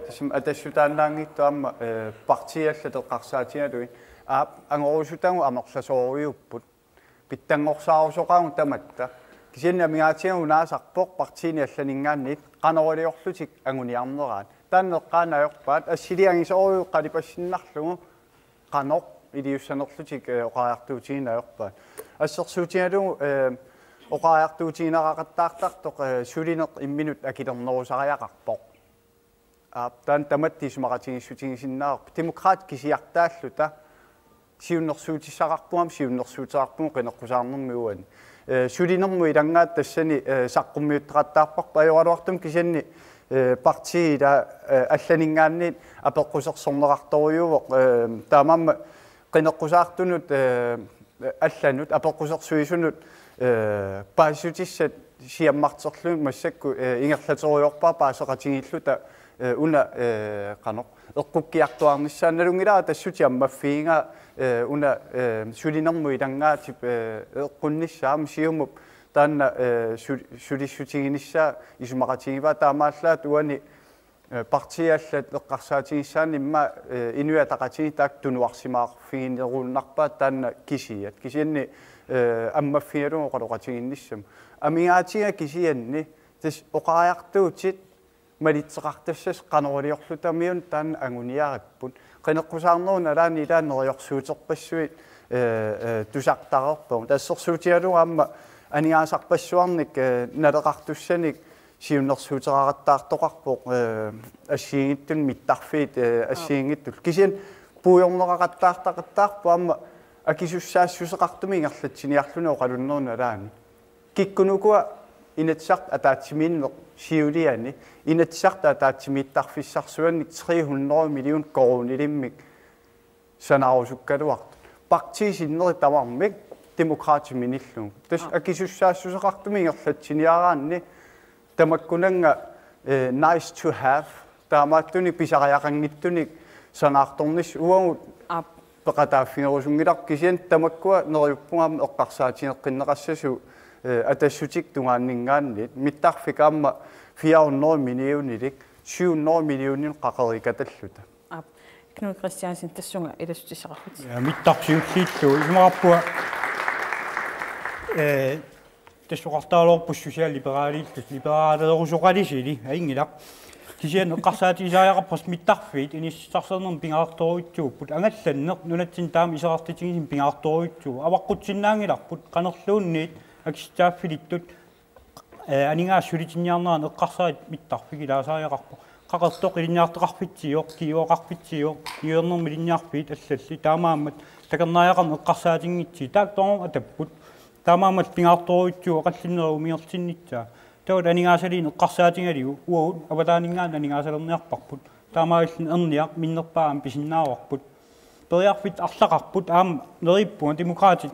tassami atassutaannaanngitsoq aamma, eh, partiit allat eqqarsaatigalugit. Aap, angorusutagut amerlasoorujuupput. Pitsanngorsaarusoqaagut tamatta. Kisianni amigaatigalugu naasarpoq partiini allaninngaanniit qanoq iliorlutik anguniarneraat. Taanna eqqaanni ajorpaat, assiliaq angisoorujuk qalipassinnarlugu, qanoq iliussanerlutik, eh, oqariartuutigineq ajorpaat. Assersuutigalugu, eh, oqariartuutigineqaqattaartartoq, eh, sulineq imminut akilernerusariaqarpoq. Aap, taanna tamatta isumaqatigiissutigisinnaavarput. Demokraatit kisiartaalluta siunnersuutissaqarpugut, siunnersuuteqarpugut qineqqusaarnermi uani. Eh, sulinermut ilanngaat tassani, eh, saqqummiuttoqattaarparput ajoraluartumik, kisianni, eh, partiit ila, eh, allaninngaanniit apeqqusersorneqartorujuuvoq, eh, taamaammat qineqqusaartunut, eh, allanut apeqqusersuisunut, eh, paasissutissat siammarterlugit massakkut, eh, ingerlaterujoorpara paaseqatigiilluta, eh, una, eh, qanoq eqqukkiartuaarnissaa. Nalunngilara tassutit ammaffigigaat, eh, una, eh, sulinermut ilanngaatip, eh, eqqunnissaa. Aamma Siumup taanna, eh, su-, sulissutiginissaa isumaqatigivaa, taamaallaat uani, eh, partiit allat eqqarsaatigissaanni immaqa, eh, Inuit Ataqatigiit taakku tunuarsimaarfiginerunnarpaat taanna kisiat. Kisianni, eh, ammaffigalugu oqaloqatigiinnissamut. Amigaatiga kisianni tassa oqariartuutit malitseqartassasut qanoq iliorlutamiuna taanna anguniaripput. Qineqqusaarnerup nalaani ilaat neriorsuuterpassuit, eh, eh, tusartareerpagut. Assersuutigalugu aamma aningaasarpassuarnik, eh, naleqartussanik siunnersuuteqaqattaartoqarpoq, eh, assigiinngitsunik, mittarfiit, eh, assigiinngitsullu. Kisianni puigorneqaqattaartaqattaarpoq aamma akisussaassuseqartumik ingerlatsiniarluni oqalunnerup nalaani. Kikkunuku Inatsisartut ataatsimiinneq siuliani, Inatsisartut ataatsimiittarfissarsuannik tre hundrede million koruunilimmik sanaarusukkaluartut. Partiit sinneri tamarmik Demokraatit minillugu. Tassa akisussaassuseqartumik ingerlatsiniaraanni tamakkunannga, eh, nice to have. Taamaattunik pisariaqanngitsunik sanaartornissaq uagut Aap. Peqataaffigerusunngilarput, kisianni tamakkua neriuppunga aamma eqqarsaatigeqqinneqassasut, eh, Atassutikkut tungaanninngaanniit. Mittarfik aamma fire hundrede millionilik, syv hundrede millioninut qaqerikatalluta. Aap. Knud Kristiansen, tassunga ilassutissaqarputit. Ja, mittarfik siulliullugu isumaqarpunga, eh, tassoqartaraluarput socialliberaliillutik, liberaleerusoqalisili, ajunngilaq. Kisianni eqqarsaatigisariaqarparsi mittarfiit inissitsisarsiornermut pingaartorujussuupput. Angallanneq nunatsinni taama isertitsissutigisinneq pingaartorujussuuvoq. Avaqqutsinnaanngilarput, qanorluunniit akissutaaffilittut, eh, aningaasat sulitinniarneranni eqqarsaat mittarfik ilaasariaqarpoq. Qaqortoq ilinniartitaqarfitsiivoq, kinguaqarfitsiivoq, kingunermut ilinniarfiit allallu. Taamaammat takornariaqarneq eqqarsaatinngitsunik. Taakku tornga atapput. Taamaammat pingaartorujussuuvoq oqallinnerup umiarsinnissaa. Taava aningaasaliineq eqqarsaatigalugu uagut avataaninngaanniit aningaasalerniarparput. Taamaalilluni erniaq minnerpaamik pisinnaavarput. Periarfissat arlaqarput aamma neriuppunga Demokraatit,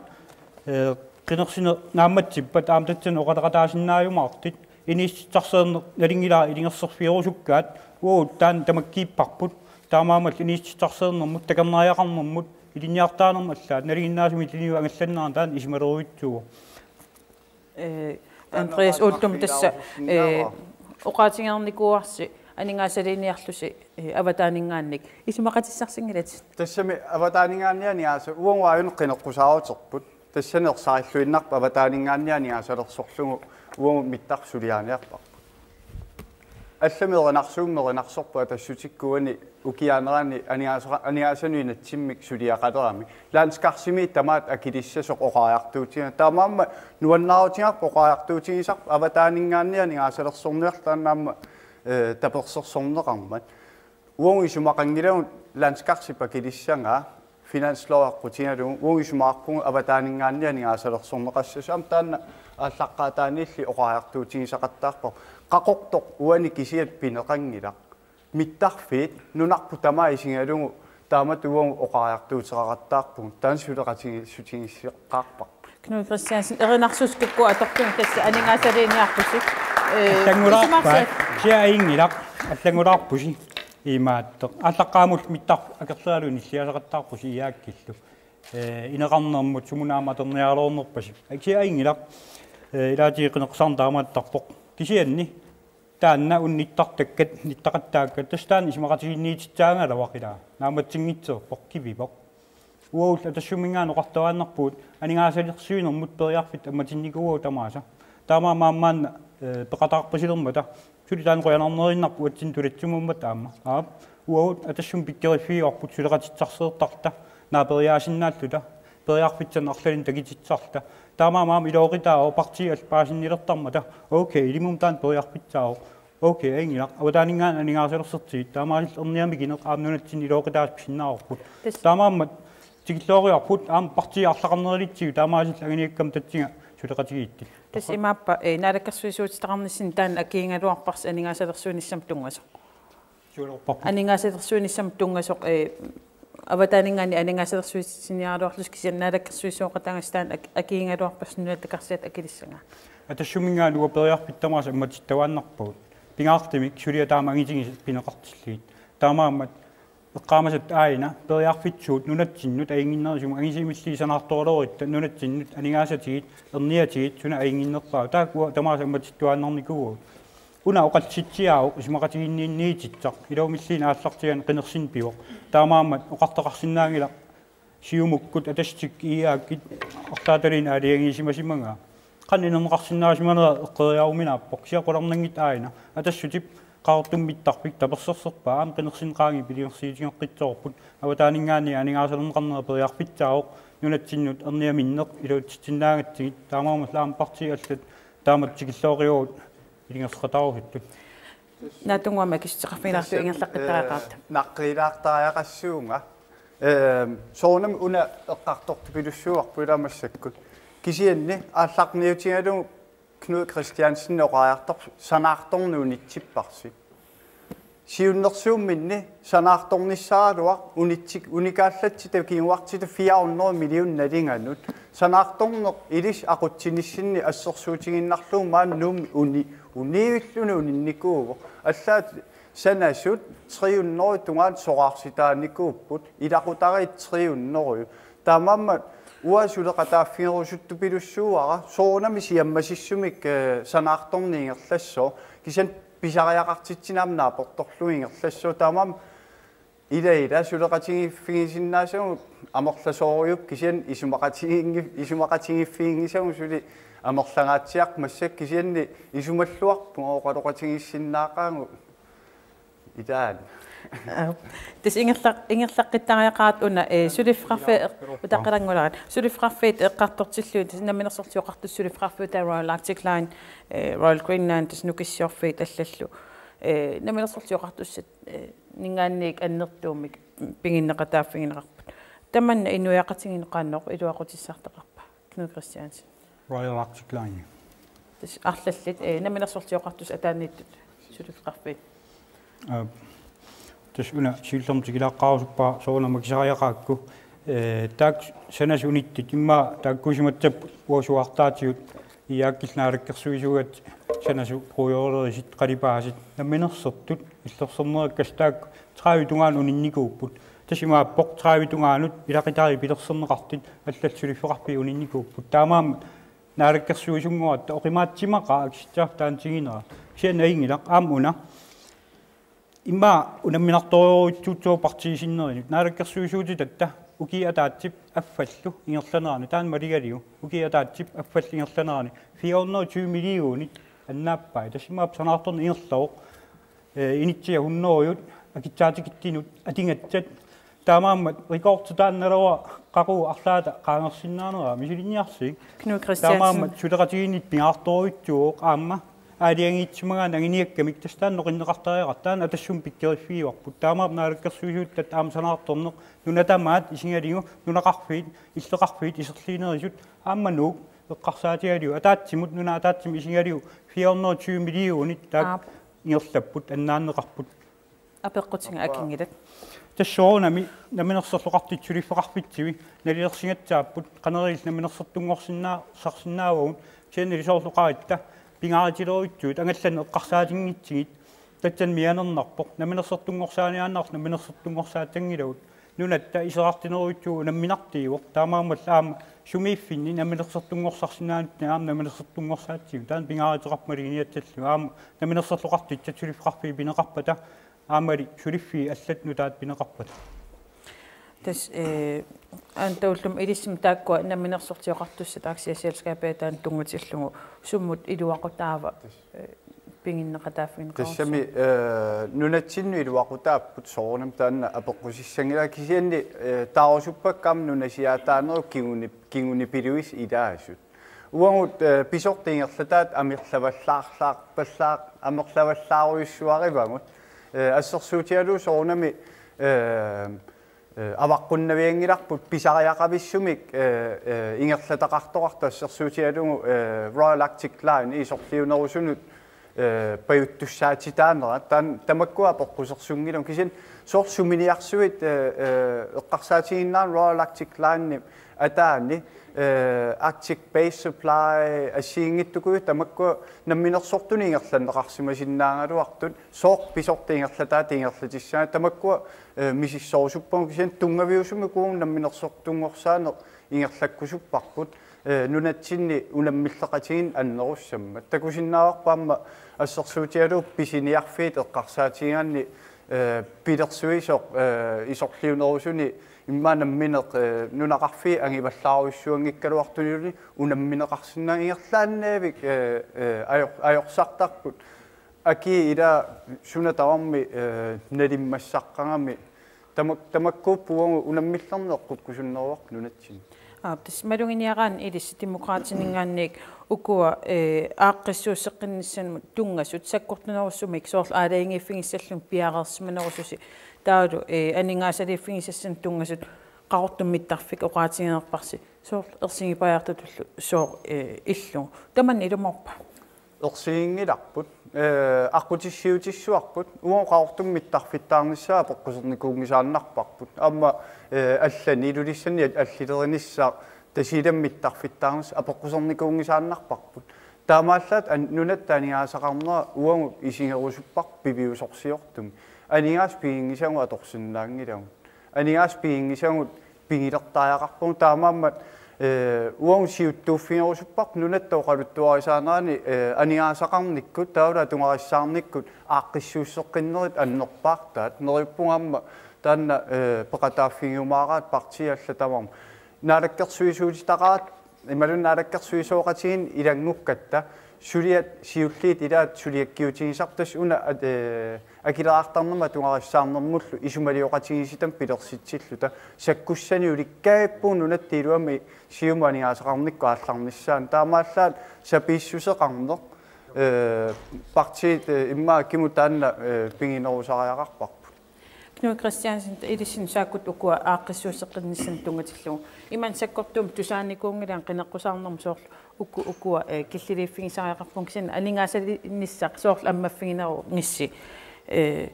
eh, qinersineq naammassippat aamma tassani oqaloqataasinnaajumaartut. Inissitsisarsiorneq nalunngilara ilungersorfigerusukkaat, uagut taanna tamakkiipparput. Taamaammat inissitsisarsiornermut, takornariaqarnermut, ilinniartitaanermut allaat nalinginnaasumik ilinniut angallannerani taanna isumalerujussuuvoq. Eh, Andreas Uldum, tassa, eh, oqaatigereernikuuarsi aningaasaliiniarlusi, eh, avataaninngaanniit. Isumaqatissarsinngilatit. Tassami avataaninngaanniit aningaasa-, uagut aajuna qineqqusaaruterput. Tassani ersarilluinnarpoq avataaninngaanniit aningaasalersorlugu uagut mittarfik suliaaniarparput. Allamik erinarsuummik erinarsorput Atassutikkut uani ukiaanerani aningaasa-, aningaasanut inatsimmik suliaqalerami. Landskarsimit tamaat akilissasoq oqariartuutigalugu. Taamaammat nuannaarutigaarput oqariartuutigisarput avataaninngaanniit aningaasalersorniarluta aamma, eh, tapersersorneqarmat. Uagut isumaqanngilagut landskarsip akilissagaa, finanslov aqqutigalugu, uagut isumaqarpugut avataaninngaanniit aningaasalersorneqassasoq, aamma taanna aallaqqaataaniilli oqariartuutigisaqattaarparput. Qaqortoq uani kisiat pineqanngilaq. Mittarfiit nunarput tamaat isigalugu taamatut uagut oqariartuuteqaqattaarpugut. Taanna suleqatigiissutigiseqqaarparput. Knud Kristiansen, erinarsuussikkut atortunga tassa aningaasaliiniarpusi. Eh, Allanngulaarpaat, isumaqarsi-, sia inngilaq, allanngulaarpusi. Imaattoq. Aallaqqaammulli mittarfik akerleralugu nilliasaqattaarpusi iaakkillu. Ee, ineqarnermut sumut aamma atorniaraluarnerpasi. Kisianni ajunngilaq, ee, ilaatigut qineqqusaarneq taamaattarpoq. Kisianni taanna una nittartakkat, nittaqattaakkat, tassa taanna isumaqatigiinniitissaagaluaq, ilaa. Naammatsinngitsoorpoq, kivivoq. Uagut Atassumminngaanniit oqartuaannarpugut aningaasalersuinermut periarfissat ammatinnikuuagut tamaasa. Taamaammat aamma maanna, ee, peqataarpasilermata suli taanna qujanarneriinnarpoq uatsinnut tulassumammat aamma. Aap, uagut Atassummi pikkoriffigivarput suleqatissarsiortarluta, naaperiaasinnaalluta, periarfissanik arlalinnik takutissarluta. Taamaammat aamma ilooqutaavoq partiit allat paasinnilertarmata: Okay, ilimum taanna periarfissaavoq. Okay, ajunngilaq. Avataaninngaanniit aningaasalersortigit, taamaasillutik erniamik ineq aamma nunatsinni ilooqutaasut pisinnaavarput. Tassa. Taamaammat tikilluarivarput aamma partiit arlaqarnerilitsigut taamaasillutik anguniakkamik tassunga suleqatigiittut. Tassa imaappa, ee, naalakkersuisuutitaqarnissinni taanna akigigaluarparsi aningaasalersuinissamut tunngasoq. Siulerparput. Aningaasalersuinissamut tunngasoq, ee, avataaninngaanniit aningaasalersuisiniaraluarlusi kisianni naalakkersuisooqataagassi taanna ak-, akigigaluarparsi nunatta karsiata akilissagaa. Atassumminngaanniit uagut periarfissat tamaasa ammatittuaannarpagut. Pingaartumik suliaq taama angitigisat pineqartillugit. Taamaammat eqqaamasatta aajuna periarfissat suut nunatsinnut ajunnginnerusumik, angisuumilli sanaartoraluarutta nunatsinnut aningaasatigit, erniatigit suna ajunnginnerpaat. Taakku uagut tamaasa ammatittuaannarnikuuagut. Una oqallitsiaavoq isumaqatigiinniinnitissaq, iluamilluunniit aallartiaani qinersineq pivoq. Taamaammat oqartoqarsinnaanngilaq Siumukkut, Atassut, I A K-it arlaatigut aalajangiisimasimagaa. Qanoq inerneqarsinnaasimanera eqqoriaruminaappoq, kisianni qularnanngitsoq aajuna Atassutip Qaqortumi mittarfik tapersersorpaa, aamma qinersineq qaangiup iliorsiutigeqqissaarput. Avataaninngaanniit aningaasalerneqarnera periarfissaavoq, nunatsinnut erniaminneq iluatsitsinnaagatsigu. Taamaammat aamma partiit allat taamatut tikilluarivagut ilungersoqataarusuttut. Naatsunnguamik akissuteqarfigilaarlugu ingerlaqqittariaqarta. Ee, naqqiilaartariaqassuunga. Ee, soorunami una eqqartortupilussuuarput ilaa massakkut. Kisianni aallarniutigalugu Knud Kristiansen oqariartorpoq sanaartorneq unitsipparsi. Siunnersuumminni sanaartornissaraluaq unitsik-, unikaallatsitta kinguartitta fire hundrede million nalinganut. Sanaartorneq ilissi aqutsinissinni assersuutigiinnarlugu maani Nuummi uni-, uniulluni uninnikuuvoq. Allaat sanasut tre hundrede tungaanut soraarsitaanikuupput, ilaqutariit tre hundrede. Taamaammat uanga suleqataaffigerusuttupilussuuara, soorunami siammasissumik, ee, sanaartorneq ingerlassooq. Kisianni pisariaqartitsineq aamma naapertorlugu ingerlassooq. Taamaammat ila ila suleqatigiiffigisinnaasagut amerlasoorujuupput, kisianni isumaqatigiinngi-, isumaqatigiiffiginngisagut suli amerlangaatsiarpoq massakkut, kisianni isumalluarpunga oqaloqatigiissinnaaqaagut ilaat. Aap. Tassa ingerlaq-, ingerlaqqittariaqaratta una, ee, suliffeqarfiit eq-, utaqqilanngulerat. Suliffeqarfiit eqqartortillugit, tassa Namminersorlutik Oqartussat suliffeqarfiup, taava Royal Arctic Line, ee, Royal Greenland, tassa Nukissiorfiit allallu. Ee, Namminersorlutik Oqartussat, ee, -ninngaanniit annertuumik piginneqataaffigineqarput. Tamanna inuiaqatigiinni qanoq iluaqutissartaqarpa, Knud Kristiansen? Royal Arctic Line. Tassa arlallit, ee, Namminersorlutik Oqartussat ataaniittut suliffeqarfiit. Aa, tassa una siullermik tikilaaqqaarusuppara, soorunami akisariaqarakku. Ee, taakku sanasut unittut, immaqa taakkuusimassapput uanga suaartaatigut, I A K-illu naalakkersuisuugatsigu sanasut, puigorlerisut, qalipaasit, namminersortut illersornerakkassut taakku tredive tungaanut uninnikuupput. Tassa imaappoq tredive tungaanut ilaqutariit pilersorneqartut allallu suliffeqarfiit uninnikuupput. Taamaammat naalakkersuisunngorutta oqimaatsimaqaaq akissutissaq taanna tiguneq. Kisianni ajunngilaq aamma una. Immaqa unamminartorujussuuvoq partiit sinnerinut. Naalakkersuisuutitatta ukiup ataatsip affallu ingerlanerani, taanna maligalugu ukiup ataatsip affallu ingerlanerani fire hundrede og tyve millionit annaappai. Tassa imaappoq sanaartorneq ingerlavoq. Ee, inissiat hundrede akitsaatikitsinnut atugassat. Taamaammat rekordi taannaluaq qaqugu arlaata qaangersinnaanera misilinniarsiuk. Knud Kristiansen. Taamaammat suleqatigiinnitta pingaartorujussuuvoq aamma aalajangiitsimagaanni anguniakkamik, tassa taanna oqinneqartariaqartoq, taanna Atassummi pikkoriffigivarput. Taamaammat naalakkersuisuutitatta aamma sanaartorneq nuna tamaat isigalugu nunaqarfiit, illoqarfiit iserliinerisut aamma Nuuk eqqarsaatigalugu ataatsimut, nunat ataatsimut isigalugu fire hundrede og tyve millionit taakku Aap. ingerlapput, annaanneqarput. Apeqqutiga akinngilaq. Tassa soorunami Namminersorlutik Oqartussat suliffeqarfitsivi nalilersugassaapput, qanoq iliorlunga namminersortunngorsinnaa-, -sarsinnaavagut, kisianni soorlu oqaratta pingaarutilerujussuit angallanneq eqqarsaatinngitsugit, tassani mianernarpoq, namminersortunngorsaaniaannarlutik namminersortunngorsaassanngilagut. Nunatta iserartunerujussuuvoq unamminartuuvoq, taamaammallu aamma sumiiffinni namminersortunngorsarsinnaanut aamma namminersortunngorsaatsigu, taanna pingaaruteqarpoq maluginiassallugu, aamma namminersorluartut suliffeqarfiit pineqarpata, aammali suliffii allat nutaat pineqarpata. Tassa, eh, antaulum ilissimi taakkua namminersortioqartussat aktieselskabia taanna tunngatillugu summut iluaqutaava, eh, piginneqataaffigineqarussi? Tassami, eh, nunatsinnut iluaqutaapput soorunami taanna apeqqusissanngilaq kisianni, eh, taarusuppakka aamma nunasiaataanerup kinguni-, kingunipiluisa ilaasut. Uagut, eh, pisortat ingerlataat amerlavallaarlaarpallaaq-, amerlavallaarujussuarivagut. Eh, assersuutigalugu soorunami, eh, eh, avaqqunnavianngilarput pisariaqavissumik, eh, eh, ingerlataqartoqartoq assersuutigalugu, eh, Royal Arctic Line isorliunerusunut, eh, pajuttussaatitaanerat, taanna tamakkua apeqqusersunngilagut. Kisianni soorlu suminiarsuit, eh, eh, eqqarsaatigiinnaanni Royal Arctic Line-ip ataani, eh, Arctic Base Supply assigiinngitsukujuit tamakkua namminersortunik ingerlanneqarsimasinnaagaluartut, sooq pisortat ingerlataat ingerlatissaat, tamakkua, eh, misissorusuppagut, kisianni tunngaviusumik uagut namminersortunngorsaaneq ingerlakkusupparput, eh, nunatsinni unammilleqatigiinneq annerussammat. Takusinnaavarput aamma assersuutigalugu pisiniarfiit eqqarsaatigigaanni, eh, pilersuisoq, eh, isorliunerusuni immaqa nammineq, eh, nunaqarfiit angivallaarujussuanngikkaluartunilluunniit unammineqarsinnaanngilaq, ingerlaannavik, eh, eh, ajor-, ajorsartarput. Akii ila suna tamarmi, eh, nalimmassaqqagami. Tamak-, tamakkuupput uagut unammillerneq eqqukkusunneruarput nunatsinni. Aap, tassa maluginiaraanni ilissi Demokraatininngaanniit ukua, eh, aaqqissuusseqqinnissamut tunngasut sakkortunerusumik soorlu aalajangiiffigissallugit piareersimanerususi. Taavalu, eh, aningaasaliiffigissassanik tunngasut Qaqortumi mittarfik oqaatiginerparsi. Soorlu ersigipajaartutullu sooq, eh, illugu. Tamanna ilumoorpa? Ersiginngilarput, eh, aqqutissiuutissuarput, uagut Qaqortumi mittarfittaarnissaa apeqqusernikuunngisaannarparput. Aamma, eh, allani Ilulissani allilerinissaq Tasiilami mittarfittaarnissaq apeqqusernikuunngisaannarparput. Taamaallaat an-, nunatta aningaasaqarnera uagut isigerusupparput piviusorsiortumik. Aningaasat piginngisagut atorsinnaanngilagut. Aningaasat piginngisagut pigilertariaqarpagut, taamaammat, eh, uagut siuttuuffigerusupparput nunatta oqaluttuarisaanerani, eh, aningaasaqarnikkut, taavalu atugarissaarnikkut aaqqissuusseqqinnerit annerpaartaat. Neriuppunga aamma taanna, eh, peqataaffigiumaaraat partiit allat tamarmik. Naalakkersuisuutitaqaraat, imaluunniit naalakkersuisooqatigiinni ilanngukkatta, suliat siulliit ilaat suliakkiutigisarput, tassa una at-, eh, akileraartarnermut atugarissaarnermullu isumalioqatigiissitami pilersitsilluta. Sakkussanik ulikkaarpugut nunatta iluamik Siumut aningaasaqarnikkut aallarnissaanut. Taamaallaat sapiissuseqarneq, eh, partiit, eh, immaqa kimut taanna, eh, piginerusariaqarparput. Knud Kristiansen, ilissinnut saakkut ukua aaqqissuusseqqinnissamut tunngatillugu. Imannak sakkortuumik tusaanikuunngilaat qineqqusaarnermut soorlu uku-, ukua, eh, killiliiffigisariaqarpagut kisianni aningaasaliinissaq soorlu ammaffiginerunngilaq. Eh,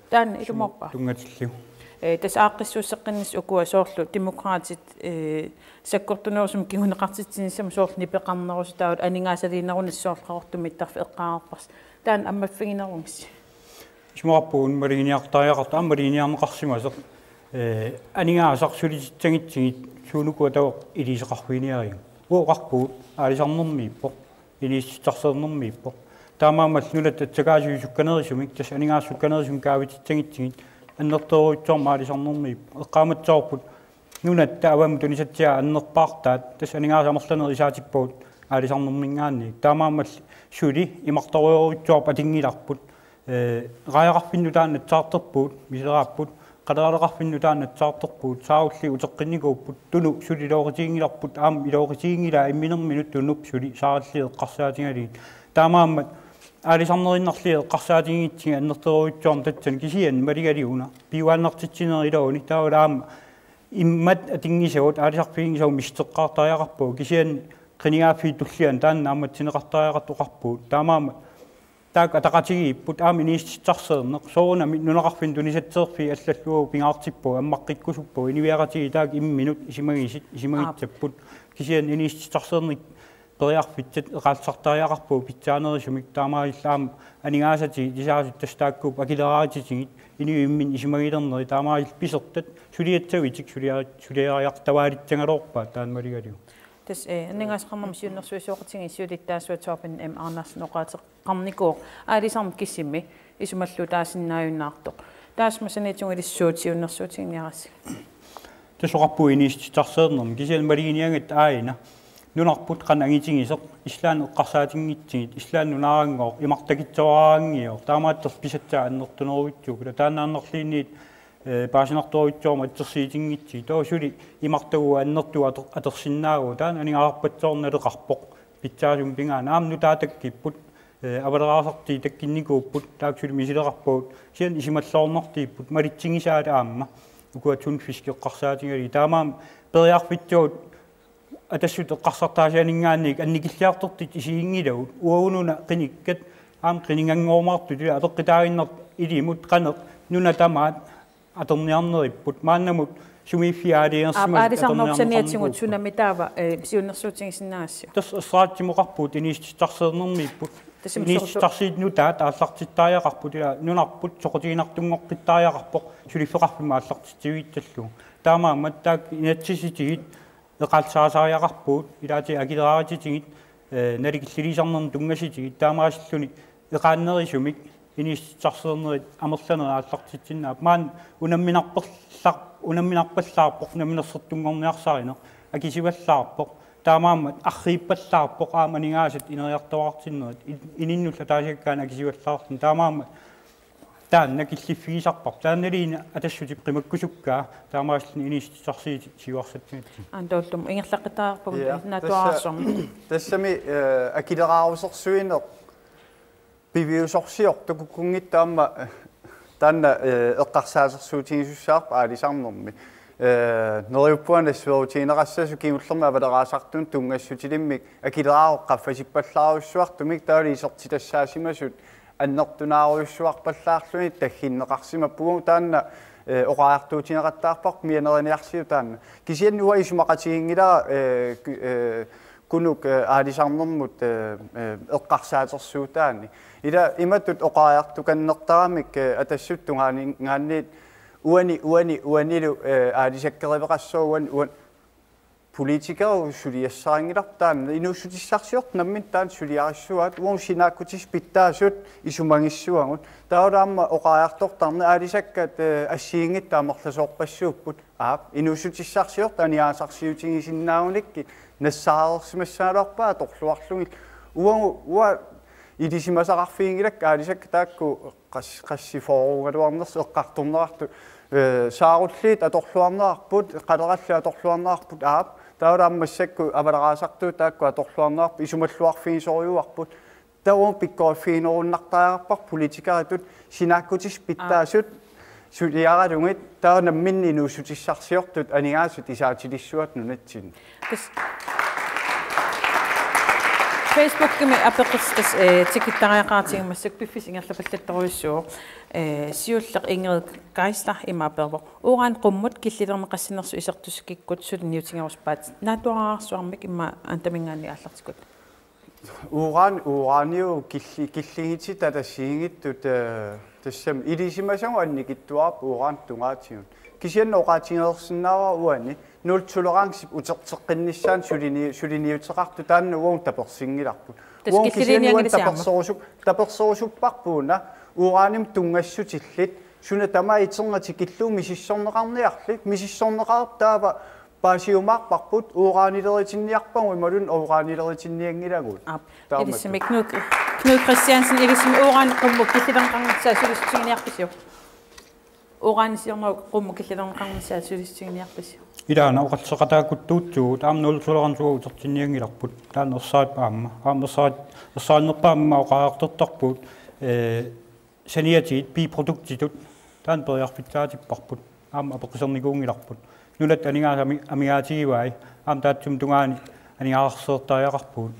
taanna ilumoorpa? Tunngatillugu. Eh, tassa aaqqissuusseqqinnissaq ukua soorlu Demokraatit, eh, sakkortunerusumik kinguneqartitsinissamut soorlu nipeqarnerusut taavalu aningaasaliinerunissaq soorlu Qaqortumi mittarfik eqqaareerparsi. Taanna ammaffiginerunngilaq. Isumaqarpunga una maluginiartariaqartoq, aamma maluginiarneqarsimasoq, eh, aningaasaq sulititsanngitsigit suunukua tavoq iliuuseqarfiginiarigut. Uagut oqarpugut aalisarnermiippoq, iniissisarsiornermiippoq. Taamaammallu nunatta atsakaasuisoq sukkanerusumik, tassa aningaasat sukkanerusumik kaavititsanngitsigit annertoorujussuarmik aalisarnermiippoq. Eqqaamassavarput nunatta avammut tunisatsiaa annerpaartaat, tassa aningaasat amerlanerit isaatippagut aalisarnerminngaanniit. Taamaammallu suli imartorujorujussuarput atunngilarput. Eh, raajarfinnut taanna nassaartorpugut, miseraapput, qaleraaleqarfinnut taanna nassaartorpugut, saarulliit uteqqinnikuupput, Tunut suli ilooqatiginngilarput, aamma ilooqatiginngilaat imminerminut Tunup suli saarulliit eqqarsaatigalugit. Taamaammat aalisarnerinnarlugit eqqarsaatiginngitsigit annertoorujussuarmik tassani kisianni maligalugu una piujuaannartitsinerit iluanni taavalu aamma immat atunngisagut aalisarfiginngisagut misissoqqaartariaqarpagut kisianni qinigaaffii tulliani taanna naammassineqartariaqartoq oqarpugut. Taamaammat taakku ataqatigiipput aamma iniissisarsiorneq. Soorunami nunaqarfinni tunisatseerfiit allallu pingaartippagut, ammaqqikkusuppagut, inuiaqatigiit taakku imminut isumagisut, isumagissapput. Kisianni iniissisarsiorneq periarfissat eqaallisartariaqarpagut pitsaanerusumik, taamaalilluni aamma aningaasatigut isaasut tassa taakkuupput akileraarutitigit inuit imminnut isumagilernerit, taamaalilluni pisortat suliassagutsigu sulia-, suliariartavaalissagaluarpaat taanna maligalugu. Tassa, eh, aningaasaqarnermut siunnersuisoqatigiit siulittaasua Torben M. Andersen oqaaseqarnikuuvoq aalisarnermut kisimi isumalluutaasinnaajunnaartoq. Taassuma saniatigut ilissi suut siunnersuutiginiarassigit? Tassa oqarpugut iniussutissarsiornermi, kisianni maluginiagatta aajuna nunarput qanoq angitigisoq, Island eqqarsaatinngitsigit, Island nunaarannguaq, imartakitsoraanngioq, taamaattorli pisassaat annertunerujussuupput. Ila taannaannarluunniit, eh, paasinartorujussuarmik assersuutinngitsigit. Taava suli imartagut annertuut ator-, atorsinnaavugut. Taanna aningaasarpassuarnik naleqarpoq pitsaasumik pingaarnermik. Aamma nutaat takkupput, eh, avaleraasartut takkunnikuupput, taakku suli misileqarpagut. Kisianni isumalluarnartuupput, malitsigisaalu aamma. Ukua Tun Fisk eqqarsaatigalugit. Taamaammat periarfissat Atassut eqqarsartaasianinngaanniit annikilliartortut isiginngilagut. Uagut nunat qinikkat aamma qiniganngorumaartut, ila apeqqutaaginnarpoq ilimut qanoq nunat tamaat atorniarneripput. Maannamut sumiiffiit aalajangersimasut aalisarnerup saniatigut atorniarneqarnikuupput. Tsunami taava, eh, siunnersuutigisinnaagassiuk? Tassa ersarissimoqarpugut iniussutissarsiornermiipput. Tassami soorlu- Iniussutissarsiutit nutaat aallartittariaqarput, ila nunarput soqutiginartunngoqqittariaqarpoq suliffeqarfimmut aallartitsivigissallugu. Taamaammat taakku inatsisitigut eqaallisarisariaqarpugut, ilaatigut akileraarutitigit, eh, nalikillilernisarnermut tunngasutigut, taamaasilluni eqaannerusumik iniussutissarsiornerit amerlanerit aallartitsinnaapput. Maani unamminarperlar-, unamminarpallaarpoq namminersortunngorniarsarineq, akisuallaarpoq, taamaammat arriippallaarpoq aamma aningaasat ineriartuaartinnerit, in-, ininnullu ataasiakkaanut akisuallaarluni, taamaammat taanna killiffigisarparput. Taannaluunniit Atassutip qimakkusukkaa, taamaasilluni iniussutissarsiutit siuarsatsinngitsut. Antollum ingerlaqqittariaqarpugut. Ja, naatsuararsuarmi. Tassa-, tassami, eh, akileraarusersuineq piviusorsiortoq kukkunngitsoq aamma, eh, taanna, eh, eqqarsaatersuutigisussaavoq aalisarnermi. Eh, neriuppunga nassuerutigineqassasoq kingullermik avaleraasartunut tunngassutilimmik akileraarutit qaffasippallaarujussuartumik, taavalu isertitassaasimasut annertunaarujussuarpallaarluni tagginneqarsimappugut, taanna, eh, oqariartuutigineqattaarparput mianeriniarsiuk taanna. Kisianni uanga isumaqatiginngilara, eh, ku-, eh, Kunuk, eh, aalisarnermut, eh, eh, eqqarsaatersuutaani. Ila imatut oqariartukannertaramik, eh, Atassut tungaaninngaanniit uani, uani, uanilu, eh, aalisakkeriveqassooq uani, uani. Politikerit suliassarinngilarput taanna. Inuussutissarsiortut namminneq taanna suliarissuaat. Uagut sinaakkutissat pitsaasut isumagissuagut. Taavalu aamma oqariartortarneq aalisakkat, eh, assigiinngitsut amerlasoorpassuupput. Aap, inuussutissarsiortut aningaasarsiutigisinnaagunikkit nassaareersimassagaluarpaat atorluarlugit. Uagut, uanga ilisimasaqarfiginngilakka aalisakkat taakku qas-, qassit fyrreugaluarnersut eqqartorneqartut, eh, saarulliit atorluarneqarput, qalerallit atorluarneqarput, aap, taavalu aamma massakkut avaleraasartut taakku atorluarneqarput, isumalluarfigisorujuarput. Taava uagut pikkoriffiginerunnartariaqarparput politikeritut sinaakkutissat pitsaasut suliaralugit, taava namminneq inuussutissarsiortut aningaasat isaatilissuat nunatsinni. Tassa Facebookimi apeqqut tassa, eh, tikittariaqartigu massakkut piffissaq ingerlapallattorujussuuvoq. Eh, siulleq Ingrid Geisler ima aperpoq: Uran qummut killilerneqassanersoq isertitaasoq kikkut suliniutigerusuppaat? Naatsuararsuarmik immaqa Antaminngaanniit aallartikkut. Uran, uraniu killi-, killigitit atassiinngitsut, eh, tassami ilisimasagut annikitsuararput uranip tungaatigut. Kisianni oqaatigereersinnaavara uani nul tolerancep uterteqqinnissaanut sulini-, suliniuteqartoq, taanna uagut tapersinngilarput. Tassa uagut kisianni uani killiliinianngilissi aamma? Taperserusu-, taperserusupparput una uranimut tunngassutillit, suna tamaat iternatik tikillugu misissorneqarniarli, misissorneqarput taava paasiumaarparput, uranileritinniarpagut imaluunniit uranileritinnianngilagut. Aap. Taamaattoq. Ilisimi Knud, Knud Kristiansen, ilisimi uran qummut killilerneqarnissaa sulissutiginiarpisiuk? Uranisiornerup qummut killilerneqarnissaa sulissutiginiarpisiuk? Ilaana oqalliseqataakuttuuttugut, aamma nul tolerance uagut utertinnianngilarput. Taanna ersarit aamma. Aamma ersarit, ersarinnerpaamik oqariartortarpugut, eh, saniatigut biproduktitut taanna periarfissaatipparput, aamma apeqqusernikuunngillarput. Nunat aningaasat ami-, amigaatigivai, aamma taassuma tungaanut aningaasarsiortariaqarpugut.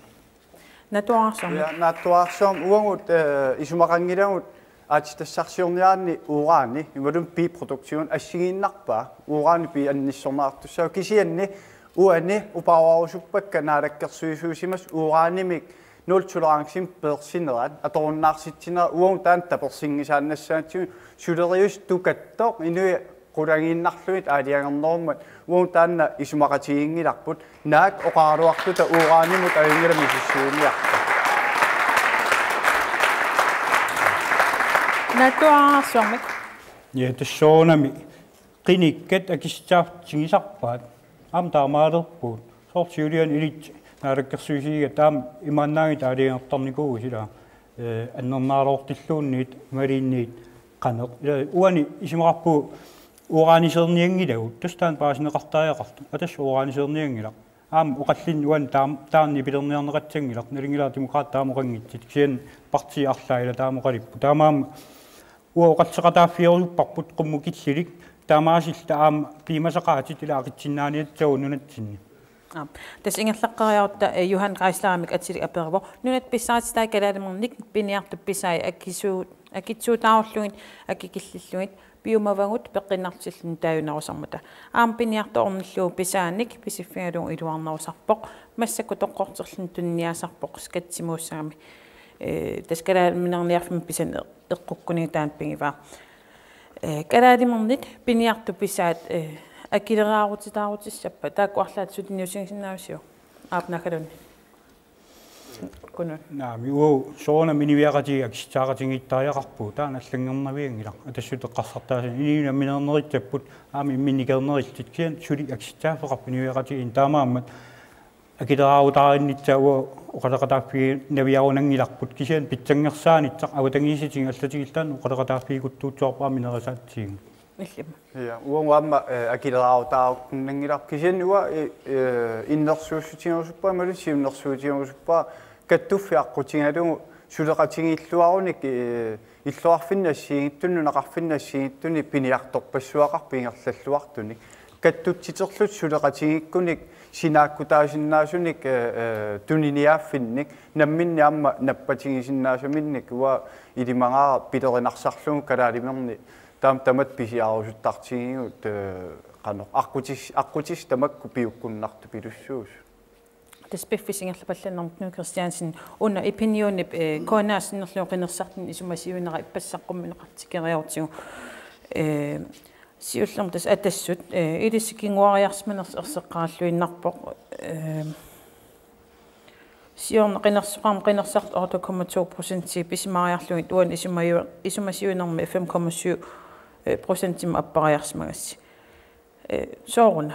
Naatsuararsuarmik. Ja, naatsuararsuarmik uagut, eh, isumaqanngilagut aatsitassarsiorniaraanni urani imaluunniit biproduktigut assigiinnarpaa, urani pi annissorneqartussaavoq, kisianni Uani uparuarusuppakka naalakkersuisuusimasut uranimik nul tolerance-imik peersinerat atorunnaarsitsinera, uagut taanna tapersinngisaannassagatsigu suleriuseq tukattoq inuit qulagiinnarlugit aalajangernerummat uagut taanna isumaqatiginngilarput, naak oqaraluartuta uranimut ajunngilaq misissuiniartoq. Naatsuararsuarmik. Ja, tassa soorunami qinikkat akissaaffigisarpaat. Aamma taamaalerpugut. Soorlu siuliani ilitsi naalakkersuisigigatta aamma imaannaanngitsoq aalajangertarnikuuvugut ilaa. Eh, annernaalertilluunniit, imaluunniit qanoq. Ila uani isumaqarpugut uraniseernianngilagut. Tassa taanna paasineqartariaqartoq. Aa, tassa uraniseernianngilaq. Aamma oqallinneq uani taam-, taanna nipilerniarneqassanngilaq. Nalunngilara Demokraatit taama oqanngitsut. Kisianni partiit arlaat ila taama oqalupput. Taamaammat uagut oqaloqataaffigerusupparput qummut killilik. Taamaasilluta aamma piumasaqaatit ila aqitsinnaaniassagut nunatsinni. Aap. Tassa ingerlaqqeriarutta, eh, Johan Geislerimik atilik aperivoq. Nunat pissarititaat kalaaliminernik piniartut pisaat akisuu-, akitsuutaarullugit, akikillillugit, piumavagut peqqinnartilluni taajunnerusarmata. Aamma piniartoq ornillugu pisaanik pisiffigalugu iluarnerusarpoq. Massakkut toqqorterluni tuniniaasarpoq skatsimuussagami. Eh, tassa kalaaliminerniarfimmi pisanik eqqukkuniuk taanna pigivaa. Eh, kalaalimernit piniartut pisaat, eh, akileraarutitaarutissappat, taakku arlaat suliniutigisinnaaviuk? Aap, Nagalund. Kunun. Naamik, uagut soorunami inuiaqatigiit akissaaqatigiittariaqarpugut, taanna allanngernavianngilaq. Atassut eqqarsartaaseq inuit nammineernerissapput, aamma imminnut ikinnerillutik, kisianni suli akissaaffeqarpoq inuiaqatigiinni, taamaammat akileraarutaarinnissaq uagut oqaloqataaffiginaviarunanngilarput, kisianni pitsanngersaanissaq avatangiisinni allatigilluunniit oqaloqataaffigeruttorujussuarput aamma inerisaatsigu. Illimmi. Ja, uagut aamma, eh, akileraarutaarukkunnanngilarput, kisianni uanga, eh, eh, innersuussutigerusuppara imaluunniit siunnersuutigerusuppara kattuffik aqqutigalugu suleqatigiilluarunik, eh, illoqarfinni assigiinngitsunik, nunaqarfinni assigiinngitsunik piniartorpassuaqarpoq ingerlalluartunik. Kattutsiterlutik suleqatigiikkunik sinaakkutaasinnaasunik, eh, eh, tuniniaaffinnik, namminneq aamma nappatigisinnaasaminnik uanga ilimagaara pilerinarsaarlugu kalaaliminerni taama tamatta pisiarerusuttartigigigut, eh, qanoq aqqutis-, aqqutissat tamakku piukkunnartupilussuusut. Tassa piffissap ingerlapallannermi Knud Kristiansen, una Epinioni, eh, K N R sinnerlugu qinersisartunut isumasiuinera ippassaq qummineqartikeriartigu. Eh, siullermik tassa Atassut, eh, ilissi kinguariarsimanersoq erseqqaralluinnarpoq, eh, siorna qinersisoqarmat qinersisartut otte komma to procentii pisimariarlugit uani isumaju-, isumasiuinermi fem komma syv, eh, procentimut appariarsimagassi. Eh, sooruna?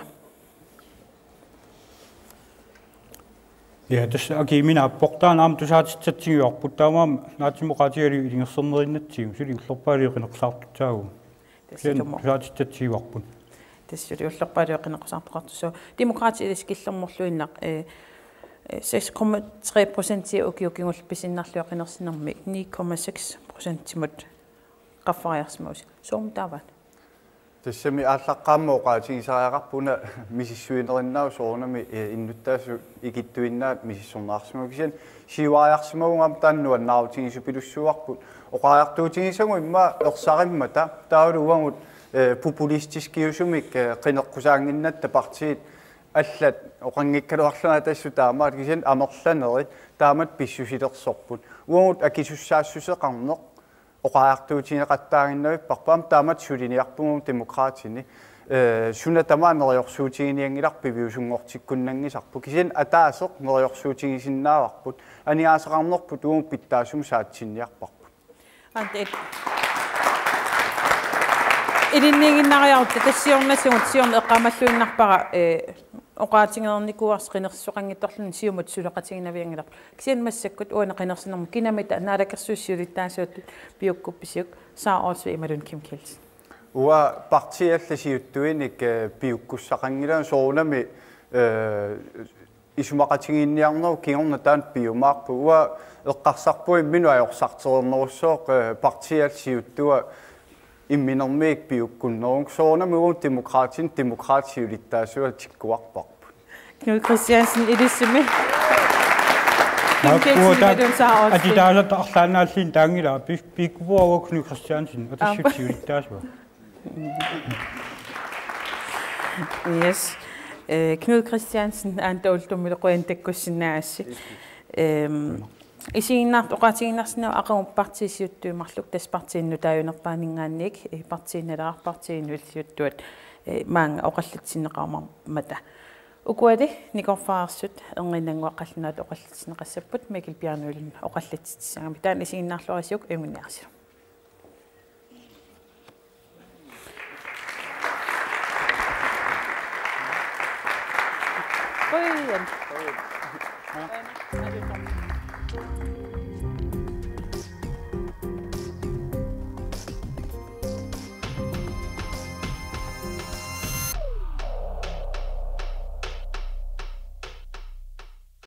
Ja, tassa akimina apportaan aamma tusaatitsatsigivarput, taamaammat naatsumik oqaatigalugu ilungersernerinnatsigu, suli ullorpaaluit qineqqusaartussaavugut. Tassa kisianni tumo. Tusaatitsatsigivarput. Tassa suli ullorpaaluit qineqqusaartoqartussaavugut. Demokraatit ilissi killormorluinnaq, eh, eh, seks komma tre procentia ukioq kingulleq pisinnarlugu qinersinermi ni komma seks procentimut qaffariarsimagussi. Soormi taava? Tassami aallaqqaammut oqaatigisariaqarput una misissuinerinnaavoq soorunami, eh, innuttaasut ikittuinnaat misissorneqarsimavoq, kisianni siuariarsimavugut aamma taanna nuannaarutigisoq pilussuuarput. Oqariartuutigisagut immaqa ersarimmata taavalu uagut, eh, populistiskiusumik, eh, qineqqusaannginnatta partiit allat oqanngikkaluarlugit Atassut taamaat, kisianni amerlanerit taamatut pissusilersorput. Uagut akisussaassuseqarneq oqariartuutigineqattaaginnavipparput, aamma taamatut suliniarpugut Demokraatini, eh, suna tamaat neriorsuutiginianngilarput piviusunngortikkunnanngisarput. Kisianni ataaseq neriorsuutigisinnaavarput. Aningaasaqarnerput uagut pitsaasumik saatsinniarparput. Ante. Ilinniiginnariarutta tassa siornatigut siorna eqqaamalluinnarpara, eh, oqaatigereernikuuarsi qinersisoqanngitsorluni siumut suleqatiginavianngilarput. Kisianni massakkut uani qinersinermi kinamita Naalakkersuisut siulittaasuat piukkuppisiuk, Sara Olsvig imaluunniit Kim Kielsen? Uanga partiit allat siuttuinik, eh, piukkussaqanngilagut soorunami, eh, isumaqatigiinniarnerup kingorna taanna piumaarpoq. Uanga eqqarsarpunga imminut ajorsartereernerussooq, eh, partiit allat siuttuat imminermiit piukkunnerunik. Soorunami uagut Demokraatini Demokraatit siulittaasuat tikkuarparput. Knud Kristiansen ilissimi. Kim Kielsen, taak-, Madun Sara Olsvig. Atitaasat arlaannaallin taanngila, pi-, piukkuvoq uagut Knud Kristiansen, Atassut siulittaasuat. Yes. Eh, Knud Kristiansen, Anda Uldummilu, qujanaq takkussinnaagassi. Ehm, isiginnaar-, oqaatigiinnarsinnaavoq aqagu partiit siuttuit marluk, tassa partiinut nutaajunarpaaninngaanniit, eh, partiinut Naleraq, partiinut siuttuat, eh, maanga oqallitsineqarumaarmata. Ukuali nikorfaarsut erniinnannguaq qallunaatut oqallitsineqassapput, Mikkel Bjarnø Lyngep oqallitsitsisagami. Taanna isiginnaarluarisiuk, ajunngilaq. Qujan.